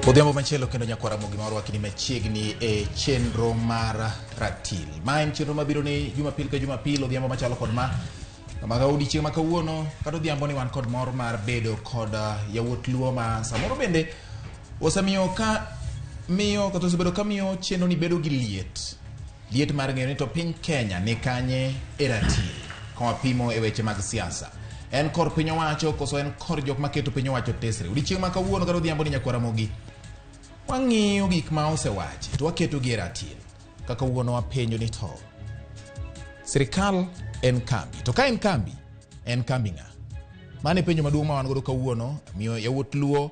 Odhiambo machielo kendo nyakwara Ramogi ma orwakni machiegni e chenro mar ratil. Ma en chenro mabiro ni Jumapil ka Jumapil odhiambo machalo kod ma. Kama ka odiechieng' ma kawuono kata odhiambo ni wan kod mor mar bedo kod yawuot Luo ma samoro bende osemiyo ka miyo kata osebedo ka miyo chenro ni bedo gi liet. Liet mar ng'eyo ni to piny Kenya ni kanye e ratil ka wapimo e weche mag siasa. En kor piny owacho koso en kor jok maketo piny owacho tesre. Odiechieng' ma kawuono kata odhiambo ni nyakwar Ramogi wang'iyo gik ma osewachi to waketogi e ratil. Ka kawuono wapenjo ni to sirikal en kambi to ka en kambi en kambi ng'a? Mano e penjo maduong' ma wan godo kawuono miyo yawuot Luo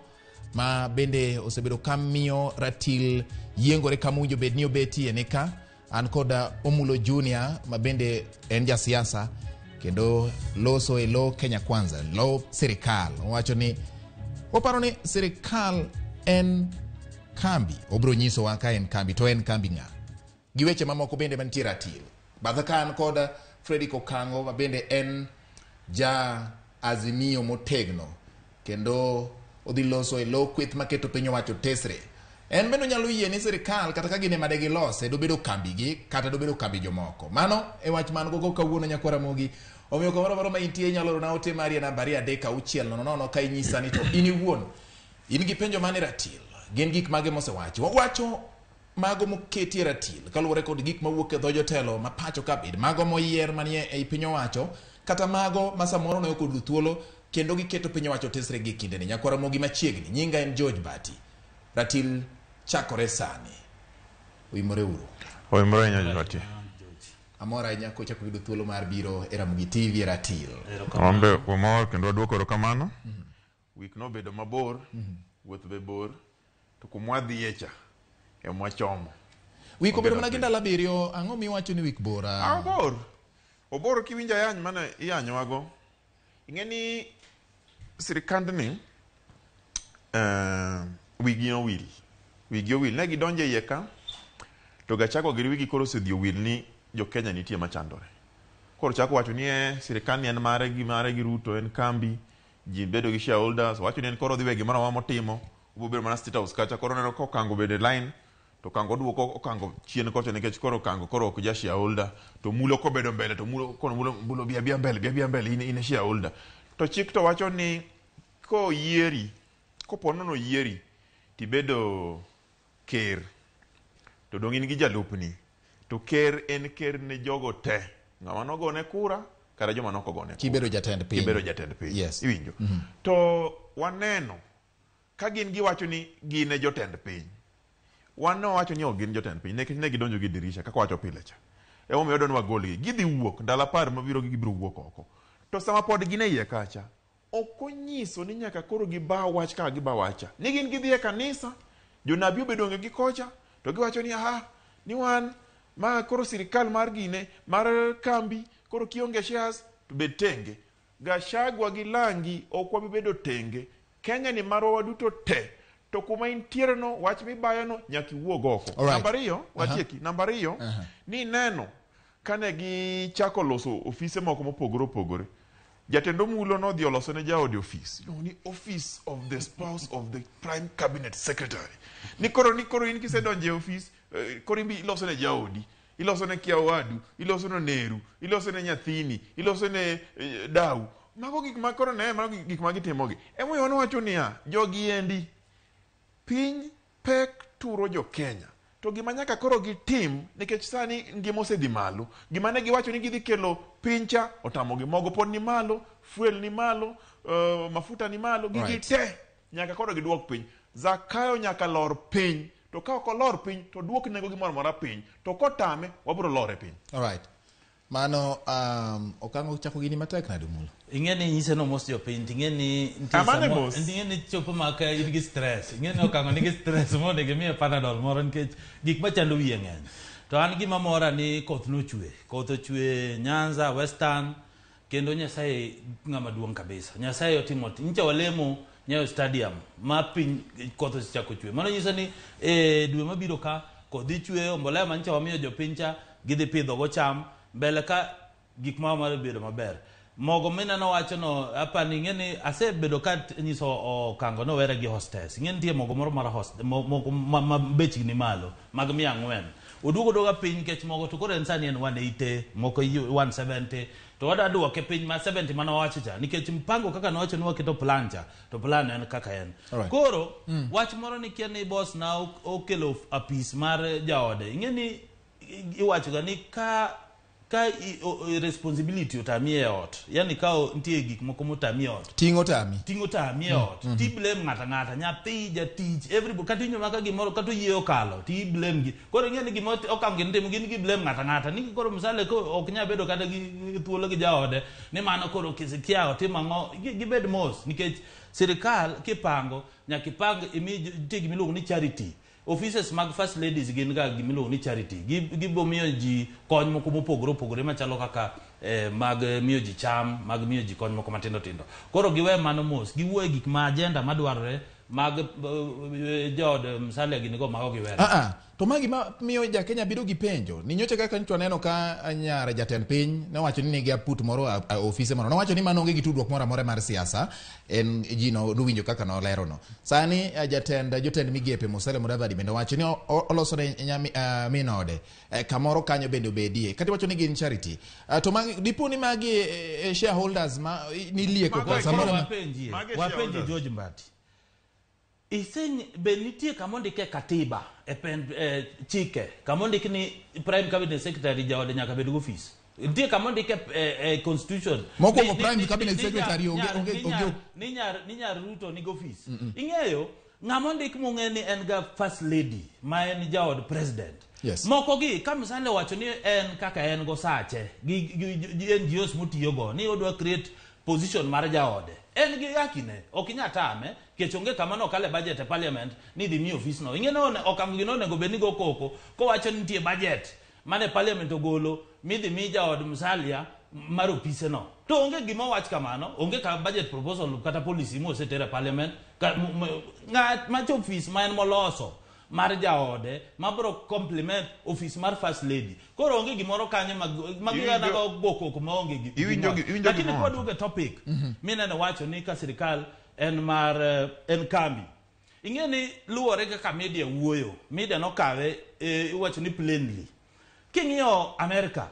ma bende osebedo ka miyo ratil yiengore kama owinjo bed ni obetie ni ka an kod Omulo Junior ma bende en jasiasa kendo loso e lo Kenya Kwanza, lo sirikal. Owacho ni oparo ni sirikal en kambi, obiro nyisowa ka en kambi to en kambi ng'a gi weche mamoko bende mantie ratil. Bathe ka an kod Fredrick Okango ma bende en ja Azimio motegno kendo odhi loso e lo kweth maketo piny owacho tesre. En bende onyalo yie ni sirikal kata ka gin ema de gilose dobedo kambigi kata dobedo kambi jomoko. Mano e wach man gogo kawuono nyakwar Ramogi. Omiyo kamoro amora ma intie inyalo orona ote mari e namba 23600 ka inyisa ni to in iwuon in gi penjo mane ratil. Gin gik mage mosewachi. Wawacho mago moketi e ratil kaluwore kod gik mawuok e dho jotelo ma pacho ka bed mago moyier manie ei piny owacho kata mago ma samoro ne ok oyudo thuolo kendo giketo piny owacho tesre gi kindeni. Nyakwar Ramogi machiegni, nyinga en George Bati. Ratil chakore sani. Oimore uru. Oimore ahinya George Bati. Amor ahinya kochako yudo thuolo mar biro e Ramogi TV e Ratil. Wan be wamor kendo waduoko erokamano. Wik nobedo mabor, wuoth be bor, to kuma wadhiye cha ema wachomo. Wik obedo mana gi ndalo abiriyo, ang'o miwacho ni wik bor? Ah, obor. Obor kiwinjo ayany mane iyanyowago. Ing'e ni sirikandni wigi owil. Wigi owil. Ne gidonjo e iye ka, to Gachagua giri wigi koro osedhi owil ni jo Kenya nitie machandore. Koro chako wacho ni eh, sirikandni en mare gi mare gi Ruto, en kambi, ji bedo gi shareholders, owacho ni en koro odhi we gimoro amora motimo, obiro bedo mana State House kacha, koro oneno ka Okango obedo e line, to Okango oduoko Okango chien kocha nikech koro Okango koro ok ja shareholder, to Mulo kobedo mbele to Mulo kono Mulo, Mulo bi abia mbele, bi abia mbele, in, in e shareholder. To chik to wacho ni koyieri, kopo nono oyieri, tibedo ker, to dong' in gi jalupni, to ker en ker ne jogo te, ng'ama nogone kura kata joma nok ogone kura. Kibedo jatend piny. Kibedo jatend piny. Yes. Iwinjo? To waneno ka gin giwacho ni gin e jotend piny. Wan ne wawacho ni ok gin jotend piny nikech ne gidonjo gi dirisha kaka wacho pile cha. Emomiyo wadwa ni wagolgi. Gidhi wuok ndalo apar mabiro gibiro wuok oko. To sama pod gin e iye kacha, ok onyiso ni nyaka koro giba wach kaka giba wacha. Ni gin gidhi e kanisa, jonabi obedo onge gi kocha, to giwacho ni aha, ni wan ma koro sirikal mar gine, mar kambi, koro kionge shares to bed tenge. Gachagua gi Langi ok wabi bedo tenge. Kenya ni marwa waduto te. To kuma intiere no, wach mibayo no, nyaka iwuog oko. Alright. Namba ariyo, watieki. Namba ariyo, ni neno kane gichako loso ofise moko mopogore opogore. Jatend Omulo nodhi oloso ne jaode ofis. Iluongo ni Office of the Spouse of the Prime Cabinet Secretary. Ni koro ni koro in kisedonjo e ofis, koro in be iloso ne jaodi, iloso ne kia owadu, iloso ne neru, iloso ne nyathini, iloso ne dau. Mago gik ma koro ne, mago gik ma gitimogi. Emomiyo wan wacho niya, jogi endi piny pek turo jo Kenya. To gima nyaka koro gitim, nikech sani ngima osedhi malo, gima ne giwacho ni gidhi kelo piny cha otamogi. Mogo pod ni malo, fuel ni malo, mafuta ni malo, gigi te nyaka koro giduok piny. Zakayo nyaka lor piny. To ka ok olor piny, to duok nengo gimoro amora piny. To kotame, wabiro lore piny. All right. Mano okang' ochako gini matek nade Omulo? Ing'e ni nyise no mos jopiny, to ing'e ni nitie Amane samo- mos. ing'e ni chopo ma ka in gi stress. Ing'e ni okang'o nigi stress monego imiye Panadol moro nikech gik machando wiye ng'eny. To an gima mora ni koth nochwe. Koth ochwe Nyanza, Western, kendo Nyasaye ng'ama duong' kabisa. Nyasaye otimo nyicha walemo Nyayo Stadium ma piny koth osechako chwe. Mano nyiso ni e dwe mabiro ka koth dhi chweyo, mbolea ma nyicha wamiyo jopiny cha gidhi pidho go cham mbele ka gik ma mar bedo maber. Mogo mineno wacho no apani ing'e ni asebedo ka nyiso Okango ni owere gi hostess. Ing'e nitie mogo moro mar host mogo ma bechgi ni malo mag 400. Oduogo duoga piny nikech mogo to koro en sani en 180 moko 170 to wadwa duoke piny ma 70 mane wawacho cha nikech mpango kaka nowacho ni waketo plan cha to plan en kaka en. Alright. Koro wach moro ni kia ni boss na okelo apis mar jaode. Ing'e ni iwacho ga ni ka responsibility otami e ot, yani ka nitie gik moko motami e ot, Ting'o tami. Ting'o tami e ot, ti blame ng'ato ang'ata, nyathi, jatich, everybody, kata inyo maka gimoro kata oyie okalo ti blame gi. Koro ing'e ni gima okang' gin timo gin gi blame ng'ato ang'ata ni koro Musalia ko ok nyal bedo kata gi thuolo gi jaode ni mano koro kia otim ang'o. Gibed mos nikech sirikal kipango nyaka ipang imi nitie gima iluongo ni charity offices mag first ladies gin ga gima iluongo ni charity. Gibo miyo ji kony moko mopogore opogore machalo kaka mag miyo ji cham, mag miyo ji kony moko matindo tindo. Koro giwe mano mos, giwuo e gik ma agenda madwarore mag jood Musalia gini go mago giwere. To magi ma miyo ja Kenya bedo gi penjo ni nyocha kaka nyocha waneno ka nyar jatend piny nowacho ni nigi aput moro a ofise moro, nowacho ni mano onge gi tudruok moro amora mar siasa, en ji no nowinjo kaka nolero no. Sani jotend migepe Musalia Mudavadi bende owacho ni oloso ne min ode kamoro kanyo bende obedie, kata iwacho ni gin charity. To magi dipo ni magi shareholders ma nilieko Mago kwa e samoro wapenjie, Mage wapenjie shareholders. George Mbati. Iseny be nitie kama ondike katiba e pen chike kama ondik ni prime cabinet secretary jaode nyaka bed gi office. Nitie kama ondike constitution. Mokwongo prime cabinet secretary onge Ni nyar Ruto nigi office. Ing'eyo ng'ama ondik mong'e ni en ga first lady ma en jaod president. Moko gi ka Musalia owacho ni en kaka en go sache gi NGOs motiyogo ni odwa create position mar jaode. En gi hakine, ok inyal tame, nikech onge kama nokale budget e parliament ni dhi mi office no. Ing'e ni okang' gi nonego bed ni go koko kowacho ni nitie budget mane parliament ogolo midhi mi jaod Musalia mar ofise no. To onge gima owach kamano, onge ka budget proposal kata policy moseter e parliament. Ng'at macho office ma en moloso mar jaode mabro compliment office mar first lady. Koro onge gimoro kanyo mag gana go go koko maonge gi gimoro. Iwinjo Lakini gimoro. kwa duogo e topic, mineno wacho ni ka sirikal en mar en kambi. Ing'e ni luwore kaka media wuoyo, media nokawe iwacho ni plainly. King'iyo America,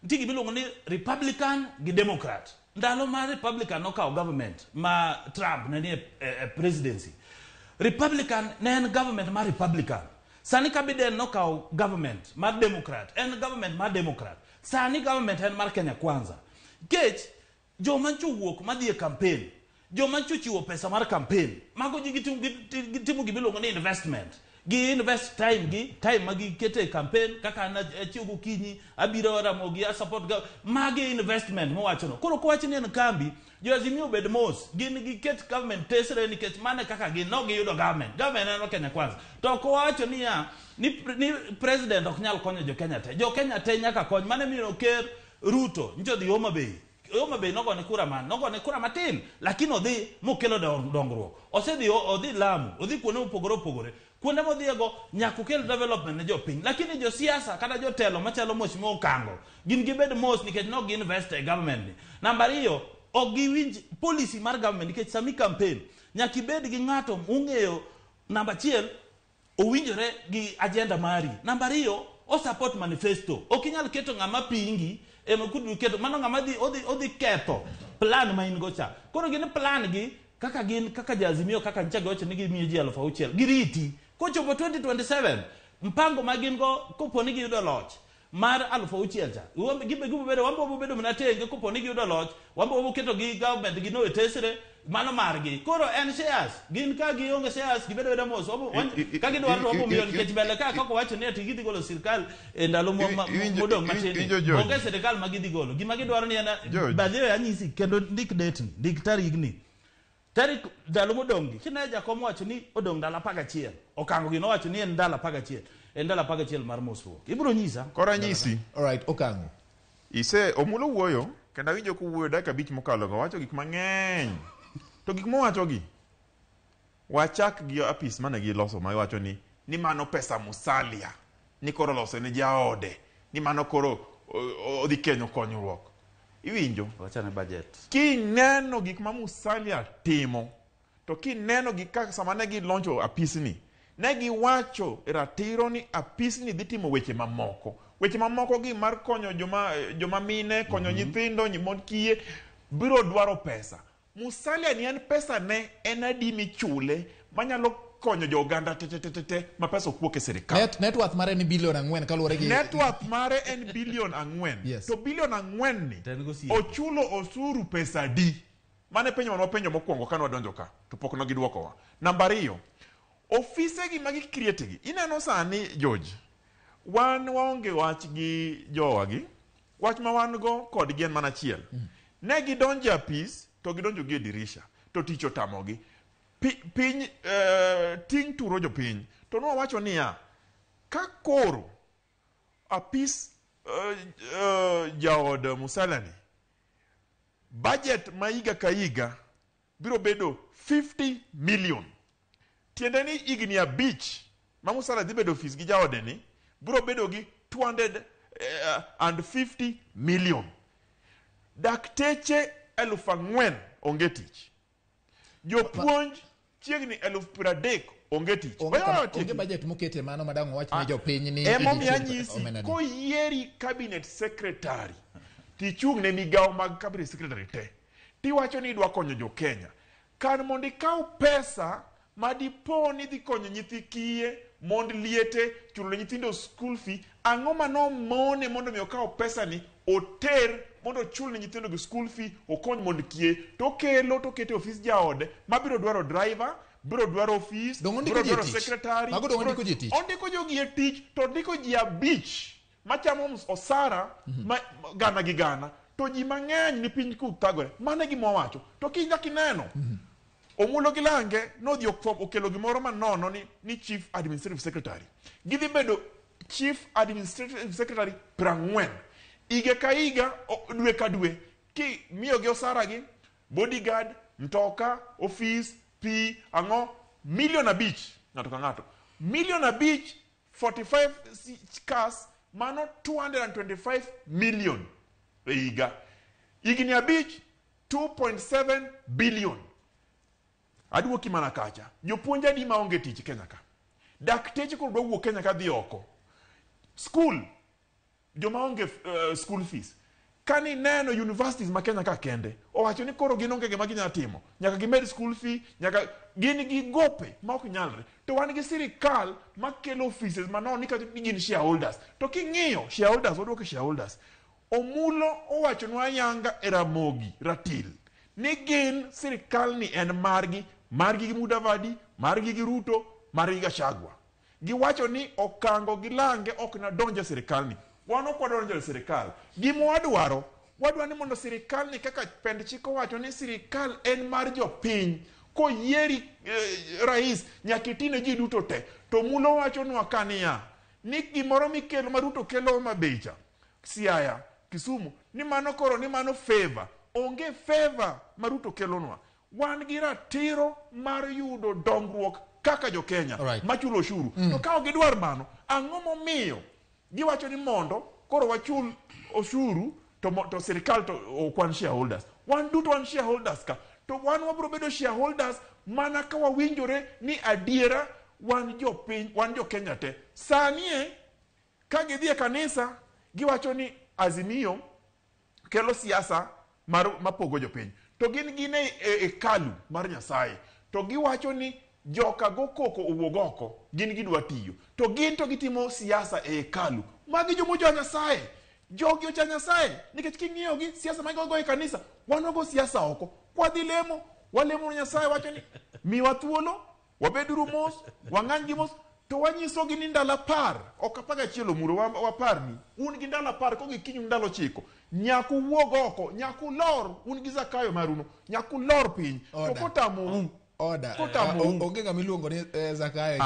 nitie gima iluongo ni Republican gi Democrat. Ndalo ma Republican nokawo government ma Trump ne nie e presidency, Republican ne en government mar Republican. Sani ka Biden nokawo government mar Democrat, en government mar Democrat. Sani government en mar Kenya Kwanza. Kech joma ncho wuok madhi e campaign, joma ncho chiwo pesa mar campaign, mago ji gitimo gima iluongo ni investment. Gi invest time gi, time ma giketo e campaign, kaka an achiew gokinyi, abiro Ramogi, a support ga, magi investment mowachono. Koro kowach ni en kambi, jo Azimio obed mos, gin giket government tesre nikech mane kaka gin, no giyudo government. Government en Kenya Kwanza. To kowacho niya, ni president ok nyal konyo jo Kenya te. Jo Kenya te nyaka kony, mane miyo ker Ruto, ncho dhi Homa Bay. Homa Bay nogone kura man, nogone kura matin, lakini odhi mokelo dongruok. Osedhi, odhi Lamu, odhi kuonde mopogore opogore. Kuonde modhiego nyaka okel development ne jopiny. Lakini josiasa kata jotelo machalo Mheshimiwa Okango, gin gibed mos nikech nok gi invest e government ni. Namba ariyo, ok giwinj policy mar government nikech sami campaign, nyaka ibed gi ng'ato mong'eyo namba achiel, owinjore gi agenda mari. Namba ariyo, o support manifesto. Ok inyal keto ng'ama pingi, ema kudhi keto, mano ng'ama odhi ketho plan ma in go cha. Koro gin plan gi, kaka gin, kaka jo Azimio, kaka ncha giwacho ni gimiyo ji aluf auchiel, giriti. Kochopo 2027, mpango ma gin go, kopo ni giyudo loch mar aluf auchiel cha, gibo bedo, wambo wabo bedo mana tenge, kopo ni giyudo loch, wambo wabo keto gi government gi no e tesre, mano margi. Koro en shares, gin ka gionge shares, gibedo bedo mos, ka gidwaro to wabo miyo nikech mbele ka kaka wacho ni ati gidhi golo sirkal e ndalo modong' matin. Onge sirkal ma gidhi golo. Gima gidwaro ni en George. by the way, anyisi kendo ndik date ni, ndik tarigni. Tarik ndalo modong' gi, kine jakom wacho ni odong' ndalo 11, Okango gi nowacho ni en ndalo 11, en ndalo 11 mar mosruok. Ibiro nyisa? Koro anyisi. All right, Okango. Ise Omulo wuoyo, kendo awinjo kowuoyo dakika 5 mokalo go, owacho gik mang'eny. To gik mowacho gi, wachak gi apis mane giloso ma iwacho ni mano pesa Musalia, ni koro loso ne jaode, ni mano koro odhi kenyo konyruok. Iwinjo? Wachane budget. Kineno gik ma Musalia timo, to kineno gik kaka sama ne giloncho apisni, ne giwacho e ratiro ni apisni dhi timo weche mamoko. Weche mamoko gi mar konyo joma mine, konyo nyithindo, mond kiye, biro dwaro pesa. Musalia ni en pesa ne en adi michule manyalo konyo jo oganda te te te te te ma pesa ok wuok e sirikal. Net worth mare ni bilion 4 kaluwore gi Net worth mare en bilion 4. Yes. To bilion 4 ni To en gosiepe. ochulo osuru pesa adi? Mane penjo mane wapenjo mokwongo kane wadonjo ka, to pok ne gidwokowa. Namba 2, ofise gi magi create gi. Ineno sani George, wan waonge wach gi jowagi. Wach ma wan go kodgi en mana achiel. Ne gidonjo e apis, to gidonjo gi e dirisha, to tich otamogi. Piny ting' turo jopiny. To nwawacho niya, ka koro apis jaod Musalia ni, budget ma higa ka higa biro bedo 50 million. Tiende ni higni 5 ma Musalia dhi bedo ofis gi jaode ni biro bedo gi 250 million. Dakteche 4,000 onge tich. Jopuonj chiegni 30,000 onge tich. Onge budget mokete mano madang' wach ne jopiny ni Emomiyo anyisi koyieri cabinet secretary tichung' ne migawo mag cabinet secretary te. Tiwacho ni idwa konyo jo Kenya. Kar mondo ikaw pesa ma dipo ni dhi konyo nyithi kiye, mond liete, chulo ne nyithindo school fee, ang'o manomone mondo mi okaw pesa ni oter mondo ochul ne nyithindo gi school fee, okony mond kiye, to okelo to okete e ofis jaode mabiro dwaro driver, biro dwaro ofis, biro dwaro secretary. Mago dong' ondiko ji e tich. Ondiko jogi e tich to ondiko ji 5 machamo osara ma gana gi gana, to ji mang'eny ni piny ku thagore. Mano e gima wawacho. To kinya kineno, Omulo gi Lange nodhi okelo gimoro manono ni Chief Administrative Secretary. Gidhi bedo Chief Administrative Secretary 40. Higa ka higa, dwe ka dwe, ki miyogi osara gi, bodyguard, mtoka, ofis, pi, ang'o, milion 5 ng'ato ka ng'ato. Milion 5, 45 cars, mano 225 million e higa. Higni 5, 2.7 billion. Aduoki mana kacha. Jopuonj adi maonge tich Kenya ka? Dakteche koro dwa wuok Kenya ka dhi oko. School, joma onge school fees. Kani neno universities ma Kenya ka kende, owacho ni koro gin onge gima ginyalo timo. Nyaka gimed school fee, nyaka gin gi gope ma ok nyalre. To wan gi sirikal makelo offices manono ni kata ni gin shareholders. To king'iyo shareholders, waduoko shareholders. Omulo owachonwa ayanga e Ramogi, Ratil, ni gin sirikal ni en margi, margi gi Mudavadi, margi gi Ruto, margi gi Gachagua. Giwacho ni Okango gi Lange ok nadonj e sirikal ni. Wan ok wadonjo e sirikal. Gima wadwaro, wadwaro ni mondo sirikal ni kaka pend chik owacho ni sirikal en mar jopiny. Koyieri rais nyaka itine ji duto te. To Mulo wachonwa ka niya, ni gimoro mikelo ma Ruto kelo Homa Bay cha, Siaya, Kisumu, ni mano koro ni mano favor. Onge favor ma Ruto kelonwa. Wan gi ratiro mar yudo dongruok kaka jo Kenya machulo osuru. To ka ok gidwar mano, ang'o momiyo giwacho ni mondo koro wachul osuru to sirikal to ok wan shareholders. Wan duto wan shareholders ka. To wan wabiro bedo shareholders mana ka wawinjore ni adiera wan jopiny, wan jo Kenya te. Sani e, ka gidhi e kanisa, giwacho ni Azimio kelo siasa mar mapogo jopiny. To gin gin e hekalu mar Nyasaye. To giwacho ni joka go koko owuog oko, gin gidwa tiyo. To gin to gitimo siasa e hekalu. Magi jomocha Nyasaye. Jogi ocha Nyasaye. Nikech king'iyogi, siasa ma gigo e kanisa, wan wago siasa oko. Kwadhi lemo, walemo Nyasaye wacho ni, miwa thuolo, wabeduru mos, wang'any gi mos, to wanyisogi ni ndalo 10, ok 11 Omuro, waparni, un gi ndalo 10, kogikinyu ndalo 9, nyaka uwuog oko, nyaka ulor, un gi Zakayo maruno, nyaka ulor piny, to kotamou. Order. Onge ng'ama iluongo ni Zakayo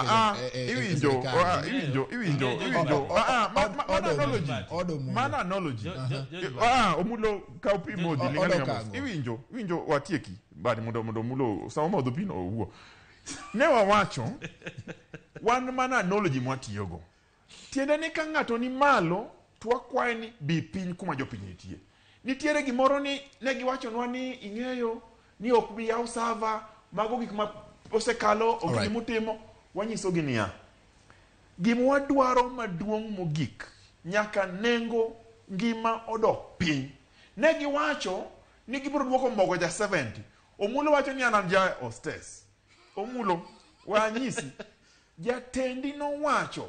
Iwinjo, iwinjo. Mano analogy. Omulo kaw pi modhi, ling' aling'a mos. Iwinjo watieki, bani mondo Omulo sama omodho pi no owuo. Ne wawacho, wan mana analogy mwatiyogo. Tiende ni ka ng'ato ni malo, to wakwaye ni bi piny kuma jopiny nitie. Nitiere gimoro ni ne giwachonwa ni ing'eyo ni ok bi yaw sava, mago gik ma osekalo, ok Alright. gimutimo. Wanyisogi niya, gima wadwaro maduong' mogik nyaka nengo ngima odok piny. Ne giwacho ni gibiro duoko mogo ja 70. Omulo wacho ni an an ja hostess. Omulo, wanyisi. Jatendi nowacho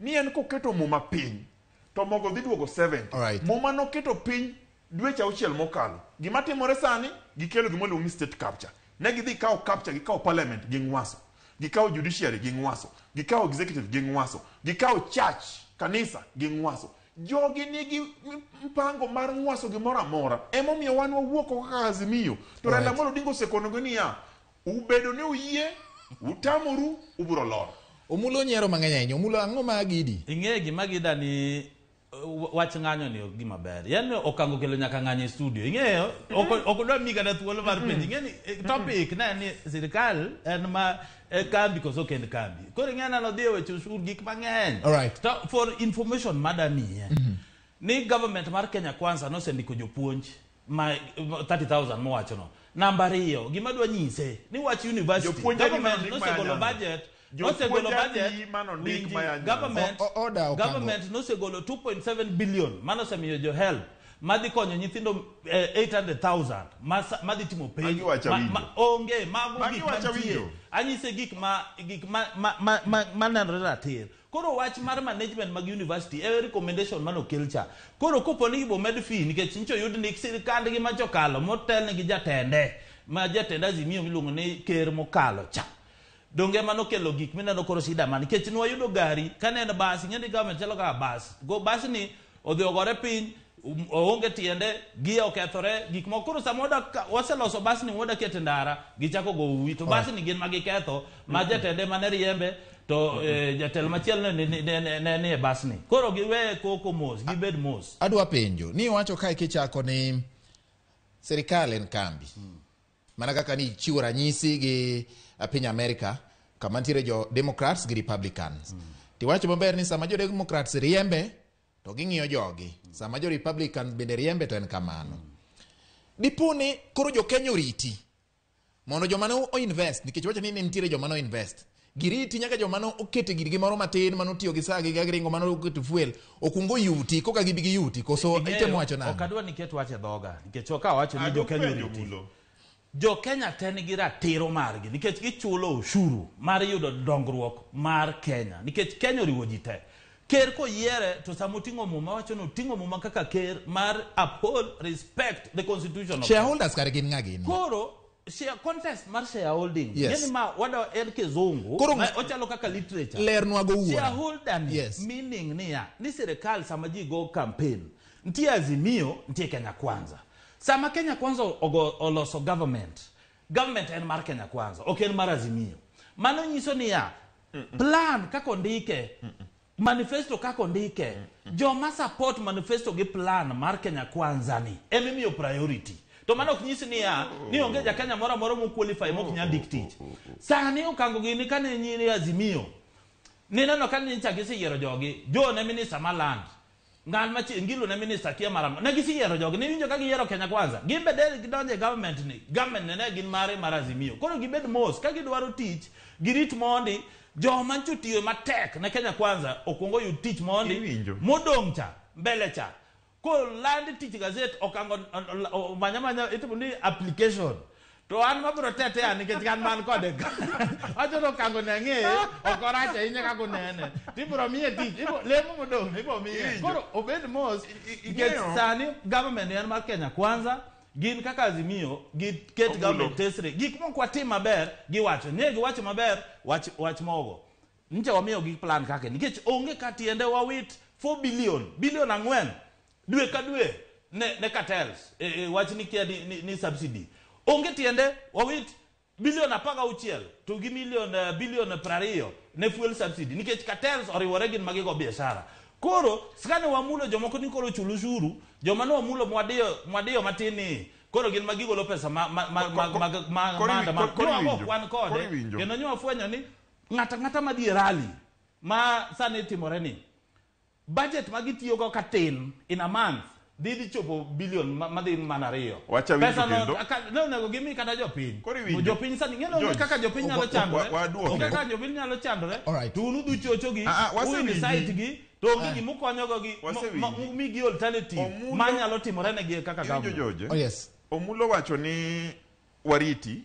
ni en koketo muma piny to mogo dhi duogo 70. Alright. Muma noketo piny dweche auchiel mokalo. Gima timore sani, gikelo gima iluongo ni state capture. Ne gidhi kawo capture, gikawo parliament gi ng'waso. Gikawo judiciary gi ng'waso. Gikawo executive gi ng'waso. Gikawo church, kanisa gi ng'waso. Jogi nigi mpango mar ng'waso gimoro amora. Emomiyo wan wawuok oko kaka Azimio. To Raila Alright. Amolo Odinga osekonogi niya, ubedo ni uyie, utamoru, ubiro lor. Omulo nyiero mang'eny ahinya. Omulo ang'o ma gidi? Ing'e gima gida ni wach ng'anyo ni ok gima ber. Yaani okango kelo nyaka ng'anyo e studio. Ing'eyo ok odwa mi kata thuolo mar penjo. Ing'e ni topic ne en ni sirikal en ma kambi koso ok en kambi. Koro ing'e ni odhi e weche ushuru gik mang'eny. Alright. To for information madamiye ni government mar Kenya Kwanza nosendiko jopuonj ma 30,000 mowachono. Namba ariyo, gima dwa nyise ni wach university Jopuonj adi government manondik maya nosegolo Nyanza? budget Jopuonj nosegolo adi budget manondik winji, maya Nyanza? government Order, Okango. government nosegolo 2.7 billion mano osemiyo jo help madhi konyo nyithindo 800,000 madhi timo penj Magi wacho awinjo. onge mago Magi gik wacho mantie awinjo. anyise gik ma gik ma ma ma, ma, ma nenore ratir. Koro wach mar management mag university e recommendation manokel cha. Koro kopo ni ibo med fee nikech nyicho yud ni sirikandgi machokalo motelne gi jatende ma jatend Azimio miluongo ni ker mokalo cha. Donge mano kelo gik mineno koro shida ma nikech nwayudo gari kane en bas ing'e ni government chalo kaka bas go bas ni odhi ogore piny oonge tiende gia okethore gik moko koro sama wadak waseloso bas ni wadak kete ndara gichako go uwi to bas ni gin ma giketho ma jatende mane riembe to jatelo machielo ne ni e bas ni koro giwe koko mos gibed mos. Adwa penjo ni iwacho kae kichako ni sirikal en kambi. Mana kaka ni chiwo ranyisi gi piny Amerika kama nitiere jo Democrats gi Republicans. Tiwacho maber ni sama jo Democrats riembe to ging'iyo jogi. Sama jo Republicans bende riembe to en kamano. Dipo ni koro jo Kenya oriti mondo joma ne o-invest nikech wacho ni ne nitiere joma ne o-invest giriti nyaka joma ne oketo girgi moro matin mane otiyo gi saa gi giringo mane oketo fuel okuong oyuti koka gibi giyuti koso itemo wacho Ok nang'o? adwa ni ket wach e dhoga nikech ka awacho ni jo Kenya Adupenjo oriti Mulo. Jo Kenya te nigi ratiro margi nikech gichulo ushuru mar yudo dongruok mar Kenya nikech Kenya oriwo ji te. Ker koyiere to sama oting'o muma wacho ni oting'o muma kaka ker mar uphold respect the constitution of Kenya. Shareholders kare gin ng'a gini? Koro share contest mar shareholding Yes. ng'eni ma wada en kizungu Koro ma ochalo kaka literature. Lernwa go wuora. Shareholder ni Yes. meaning niya ni sirikal sama ji go campaign nitie Azimio nitie Kenya Kwanza. Sama Kenya Kwanza oloso government, government en mar Kenya Kwanza ok en mar Azimio. Mano nyiso niya plan kaka ondike manifesto kaka ondike joma support manifesto gi plan mar Kenya Kwanza ni emimiyo priority. To mano ok nyis niya ni onge ja Kenya moro amora mo qualify mok nyal ndik tich. Sani okango gini kane nyiri Azimio nineno ka nyicha giseyiero jogi jo ne minister mar land ng'at machi Ngilo ne minister kia marang'o ne giseyiero jogi niwinjo ka giyiero Kenya Kwanza gin be de gidonjo e government ni government ne gin mare mar Azimio koro gibed mos ka gidwaro tich girit mondi joma ncho tiyo matek ne Kenya Kwanza okuongo oyud tich mondi Iwinjo. modong' cha mbele cha koland tich gazet okango manya manya itimo ni application to an mabiro tetea nikech an man kode ka wacho ni okango ne ang'eye ok orach ahinya kaka onene tibiro miye tich lemo modong' ibiro miye Iwinjo. koro obed mos nikech ing'eyo. sani government en mar Kenya Kwanza gin kaka Azimio giket Omulo. government tesre gik moko watim maber giwacho ne giwacho maber wach wach mogo nche wamiyo gi plan kake nikech onge ka tiende wawit 4 billion bilion 4 dwe ka dwe ne cartels wach ni kia ni subsidy onge tiende wawit bilion 16 to gi milion bilion 20 ne fuel subsidy nikech cartels oriwore gin magigo biashara. Koro skane wamulo jomoko ni koro chul ushuru joma ne wamulo mwadiyo matin ni koro gin magigolo pesa ma maandamano. Koro Nyo iwinjo. wan Koro kode iwinjo. kendo nyo wafwenyo ni ng'ato ang'ata madhi e rally ma sani timore ni budget ma gitiyogo ka tin in a month Dhi chopo bilion madhi mana 2. Wacha winjo Pesa no kendo. ne onego gimi kata jopiny. Koro iwinjo. Jopiny sani ng'e ni onge George, kaka jopiny nyalo chandore. waduoke. Onge kaka jopiny nyalo chandore. Alright. To un udhi chocho gi, Ah, ah, wasewinji. u incite gi, to onge gima ukonyogo gi, Wasewinji. umigi alternative Omulo- manyalo timore negi kaka Iwinjo government. George? Oh yes. Omulo wacho ni wariti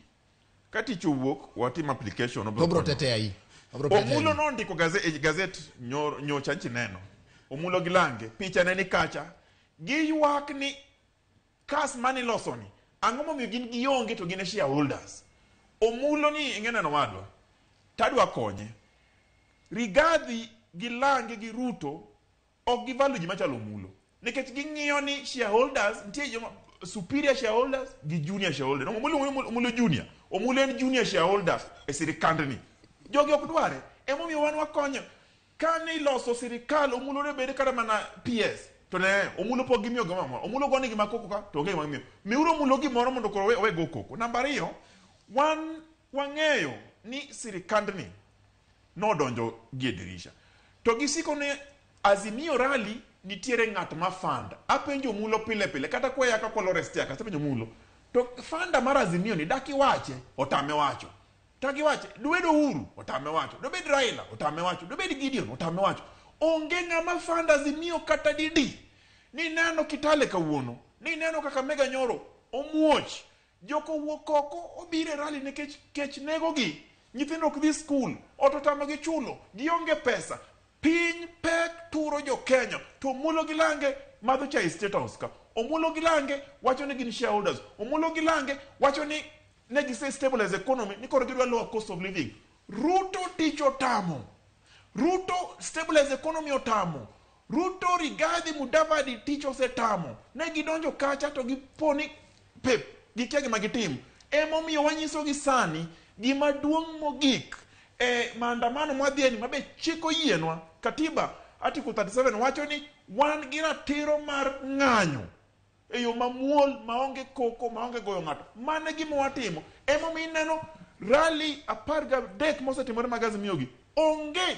ka tich owuok watim application To obiro bro konyowa. tetea yi. Obro tetea Omulo yi. nondiko e gazet nyocha nchi neno. Omulo gi lange picha ne ni kacha. Giywak ni kas mane iloso ni ang'o momiyo gin gionge to gin e shareholders. Omulo ni ing'e neno wadwa. Tadwa konye. Rigathi gi Lange gi Ruto ok givalue ji machalo Omulo. Nikech ging'iyo ni shareholders nitie joma superior shareholders gi junior shareholders. Omulo junior. Omulo en junior shareholder e sirikandni. Jogi ok dware. Emomiyo wan wakonyo. Kane iloso sirikal Omulo ne bed kata mana PS. To ne Omulo pok gimiyo gimoro amora. Omulo gone gima koko ka to onge gima gimiyo. Miuru Omulo gimoro mondo koro owe go koko. Namba 2, wan wang'eyo ni sirikandni nodonjo gi e dirisha. To gisiko ne Azimio rally nitiere ng'at ma fund. Apenjo Omulo pile pile kata kwaya ka kwalo rest yaka apenjo Omulo. To funda mar Azimio ni dak iwache otame wacho. Tak iwache dobed Uhuru otame wacho. Dobed Raila otame wacho. Dobed Gideon otame wacho. Onge ng'ama fund Azimio kata didi. Ni neno Kitale kawuono. Ni neno Kakamega nyoro omuoch. Joko wuok oko obiro e rally nikech kech negogi. Nyithindo ok dhi skul, ot otamogi chulo, gionge pesa. Piny pek turo jo Kenya. To Omulo gi Lange madho chai State House ka. Omulo gi Lange wacho ni gin shareholders. Omulo gi Lange wacho ni ne gise stabilize economy ni koro gidwa lower cost of living. Ruto tich otamo. Ruto stabilize economy otamo. Ruto Rigathi Mudavadi tich osetamo. Ne gidonjo kacha to giponi pep gikia gima gitim. Emomiyo wanyisogi sani gima duong' mogik e maandamano mwadhieni mabe chik oyienwa. Katiba Article 37 wacho ni wan gi ratiro mar ng'anyo e yo mamuol maonge koko maonge goyo ng'ato. Mano e gima watimo. Emomiyo ineno rally 13 mosetimore mag Azimio gi onge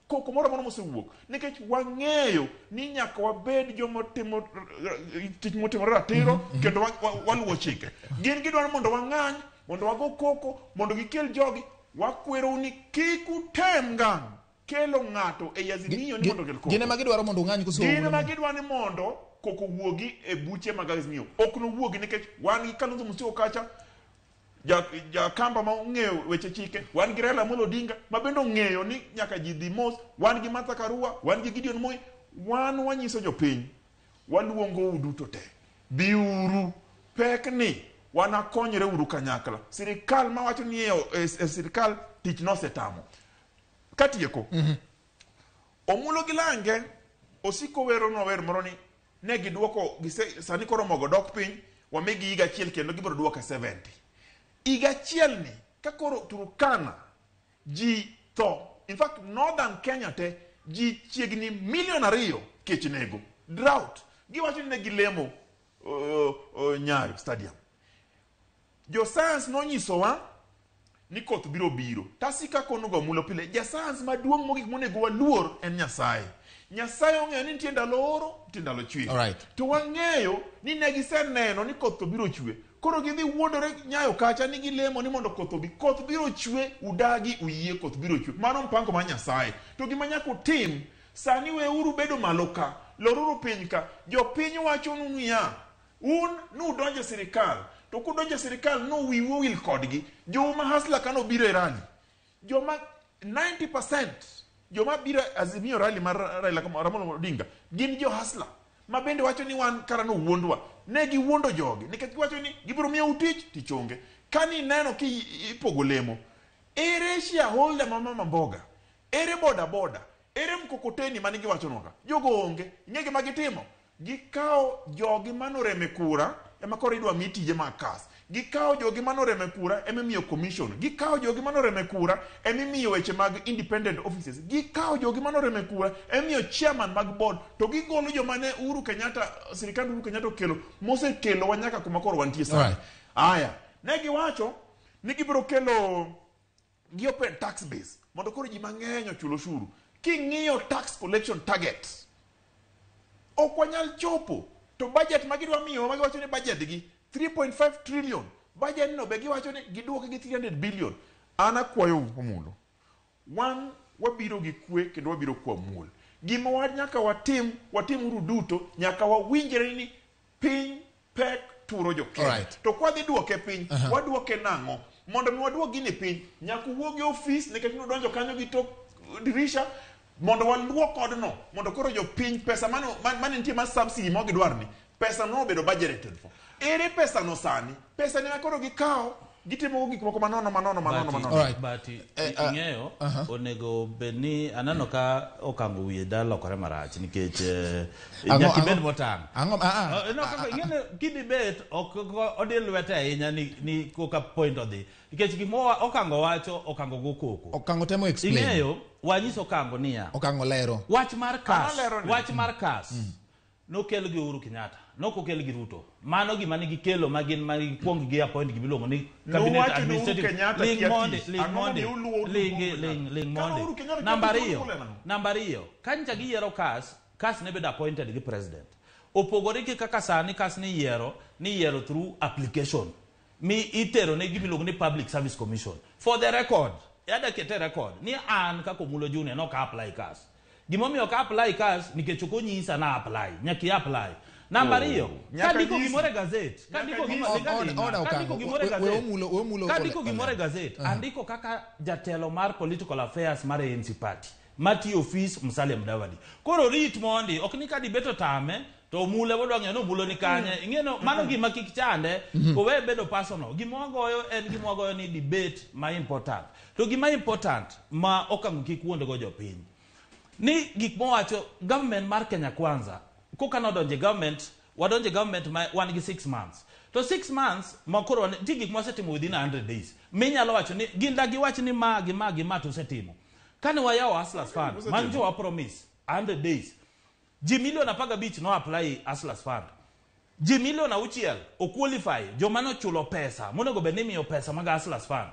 koko moro amora mosewuok nikech wang'eyo ni nyaka wabed joma timo tich motimore ratiro kendo waluwo chike. Gin gidwaro mondo wang'any, mondo wago koko, mondo gikel jogi. Wakwerou ni kik utem ngang' kelo ng'ato ei Azimio ni mondo okel koko. Gin ema gidwaro mondo ung'any koso Gin ema gidwaro ni mondo koko wuogi e buche mag Azimio. Ok nowuogi nikech wan gi Kalonzo Musyoka kacha, ja Kamba ma ong'eyo weche chike, wan gi Raila Amolo Odinga ma bende ong'eyo ni nyaka ji dhi mos, wan gi Martha Karua, wan gi Gideon Moi, wan wanyiso jopiny, waluongou duto te, biuru, pekni wanakonyre uru kanyakla. Sirikal mawacho ni e sirikal tich nosetamo. Katieko, Omulo gi Lange osiko weronwa wer moro ni ne giduoko gise, sani koro mogo dok piny wamigi higa achiel kendo gibiro duoke 70. Higa achiel ni ka koro Turkana ji tho, in fact Northern Kenya te ji chiegni milion 2 kech nego, drought. Giwacho ni ne gilemo Nyayo Stadium. Jo science nonyisowa ni koth biro biro. Tasika konogo Omulo pile, ja science maduong' mogik monego waluor en Nyasaye. Nyasaye ong'eyo ni nitie ndalo oro, nitie ndalo chwiri. Alright. To wang'eyo ni ne giseneno ni koth to biro chwe. Koro gidhi wuondore Nyayo kacha ni gilemo ni mondo koth obi. Koth biro chwe, udagi uyie koth biro chwe. Mano mpango mar Nyasaye. To gima nyaka utim, sani weuru bedo malo ka, loruru piny ka. Jopiny wachonu niya, un nudonjo e sirikal, to kudonjo e sirikal no wiu owil kodgi. Jou ma hustler ka nobiro e rally, joma 90% joma biro e Azimio rally mar Raila Amolo Odinga gin jo hustler ma bende wacho ni wan kara nowuondwa. Ne giwuondo jogi nikech giwacho ni gibiro miyou tich, tich onge. Kani neno ki ipogo lemo, ere shareholder ma mama mboga, ere boda boda, ere mkokoteni mane giwachonwa ka? Jogo onge. Ing'e gima gitimo? Gikawo jogi manoreme kura ema koro idwa mi tije mag kas. Gikawo jogi manoreme kura ema imiyo commission. Gikawo jogi manoreme kura ema imiyo weche mag independent offices. Gikawo jogi manoreme kura ema imiyo chairman mag board. To gigolo joma ne Uhuru Kenyatta, sirikand Uhuru Kenyatta okelo, mosekelowa nyaka kuma koro wantie sani. Alright. Aya, ne giwacho ni gibiro kelo gi open tax base mondo koro ji mang'eny ochul oshuru. King'iyo tax collection target Ok wanyal chopo to budget ma gidwa miyowa ma giwacho ni budget gi 3.5 trillion. Budget no be giwacho ni giduoke gi 300 billion. An akwayo Omulo. Wan wabiro gi kwe kendo wabiro kwa muol. Gima wa nyaka watim, watim uru duto, nyaka wawinjre ni piny pek turo jo Kenya. Alright. To kwa dhi duoke piny, waduoke nang'o? Mondo mi waduok gini piny, nyaka uwuog e ofis nikech nudonjo kanyo gi tok dirisha mondo waluok odno mondo koro jopiny pesa mane mane nitie mar subsidy ma gidwar ni pesa no obedo budgeted for. Ere pesa no sani? Pesa ni ma koro gikawo gitimo go gik moko manono manono manono But- manono. Alright. but ing'eyo onego bed ni aneno ka okango wiye da lokore marach nikech Ang'o- nyaka ibed ang'o- motang' Ang'o ah, ah, No, kaka ing'eni kidibet ok ok odi lwete ahinya ni, ni koka point odhi nikech gima okango wacho okango go koko Okango temo explain. ing'eyo wanyiso okango niya Okango lero. wach mar kas An alero ni. wach mar kas nokel gi Uhuru Kenyatta nokokel gi Ruto mano gima ne gikelo ma gin ma gikuong gi appoint gimiluongo ni cabinet Nowacho ni Uhuru administrative Kenyatta ling kia mondi tich. ling Ang'o mondi momiyo uluwo Uhuru ling Kenyatta? ling ling Ka mondi Uhuru Kenyatta kia namba tich, ariyo uluwo nang'o? namba ariyo ka nyicha giyiero kas kas ne bedo appointed gi president opogore gi kaka sani kas ni yiero ni yiero through application mi itero ne gima iluongo ni public service commission for the record yada kete record ni an kaka Omulo Junior nok apply kas gimomiyo ok apply kas nikech ok onyisa na apply nyaka i apply namba ariyo Nyaka kandiko nyisi. gimoro e gazet kandiko Nyaka gimo- nyisi. ling' aling'a, Order, kandiko Okango. gimoro e We- we gazet Omulo- we Omulo kandiko ole- gimoro e ole. gazet andiko kaka jatelo mar political affairs mar ANC party matiyo ofis Musalia Mudavadi koro rit mondi ok ni ka debate otame to omule wadwa ng'eyo ni omulo ni kanye ing'e no mano gima kik chande owe bedo personal gima wagoyo en gima wagoyo ni debate ma important to gima important ma okango kik wuondgo jopiny ni gik mowacho government mar Kenya Kwanza koka nodonje government wadonje government ma wan gi 6 months to 6 months ma koro nitie gik mwasetimo within 100 days minyalo wacho ni gin da giwach ni ma gi ma gi ma to osetimo kane wayawo Hustlers Fund man jo wa promise 100 days ji milion 15 no apply Hustlers Fund ji milion 6 o qualify joma nochulo pesa monego bed ni imiyo pesa mag Hustlers Fund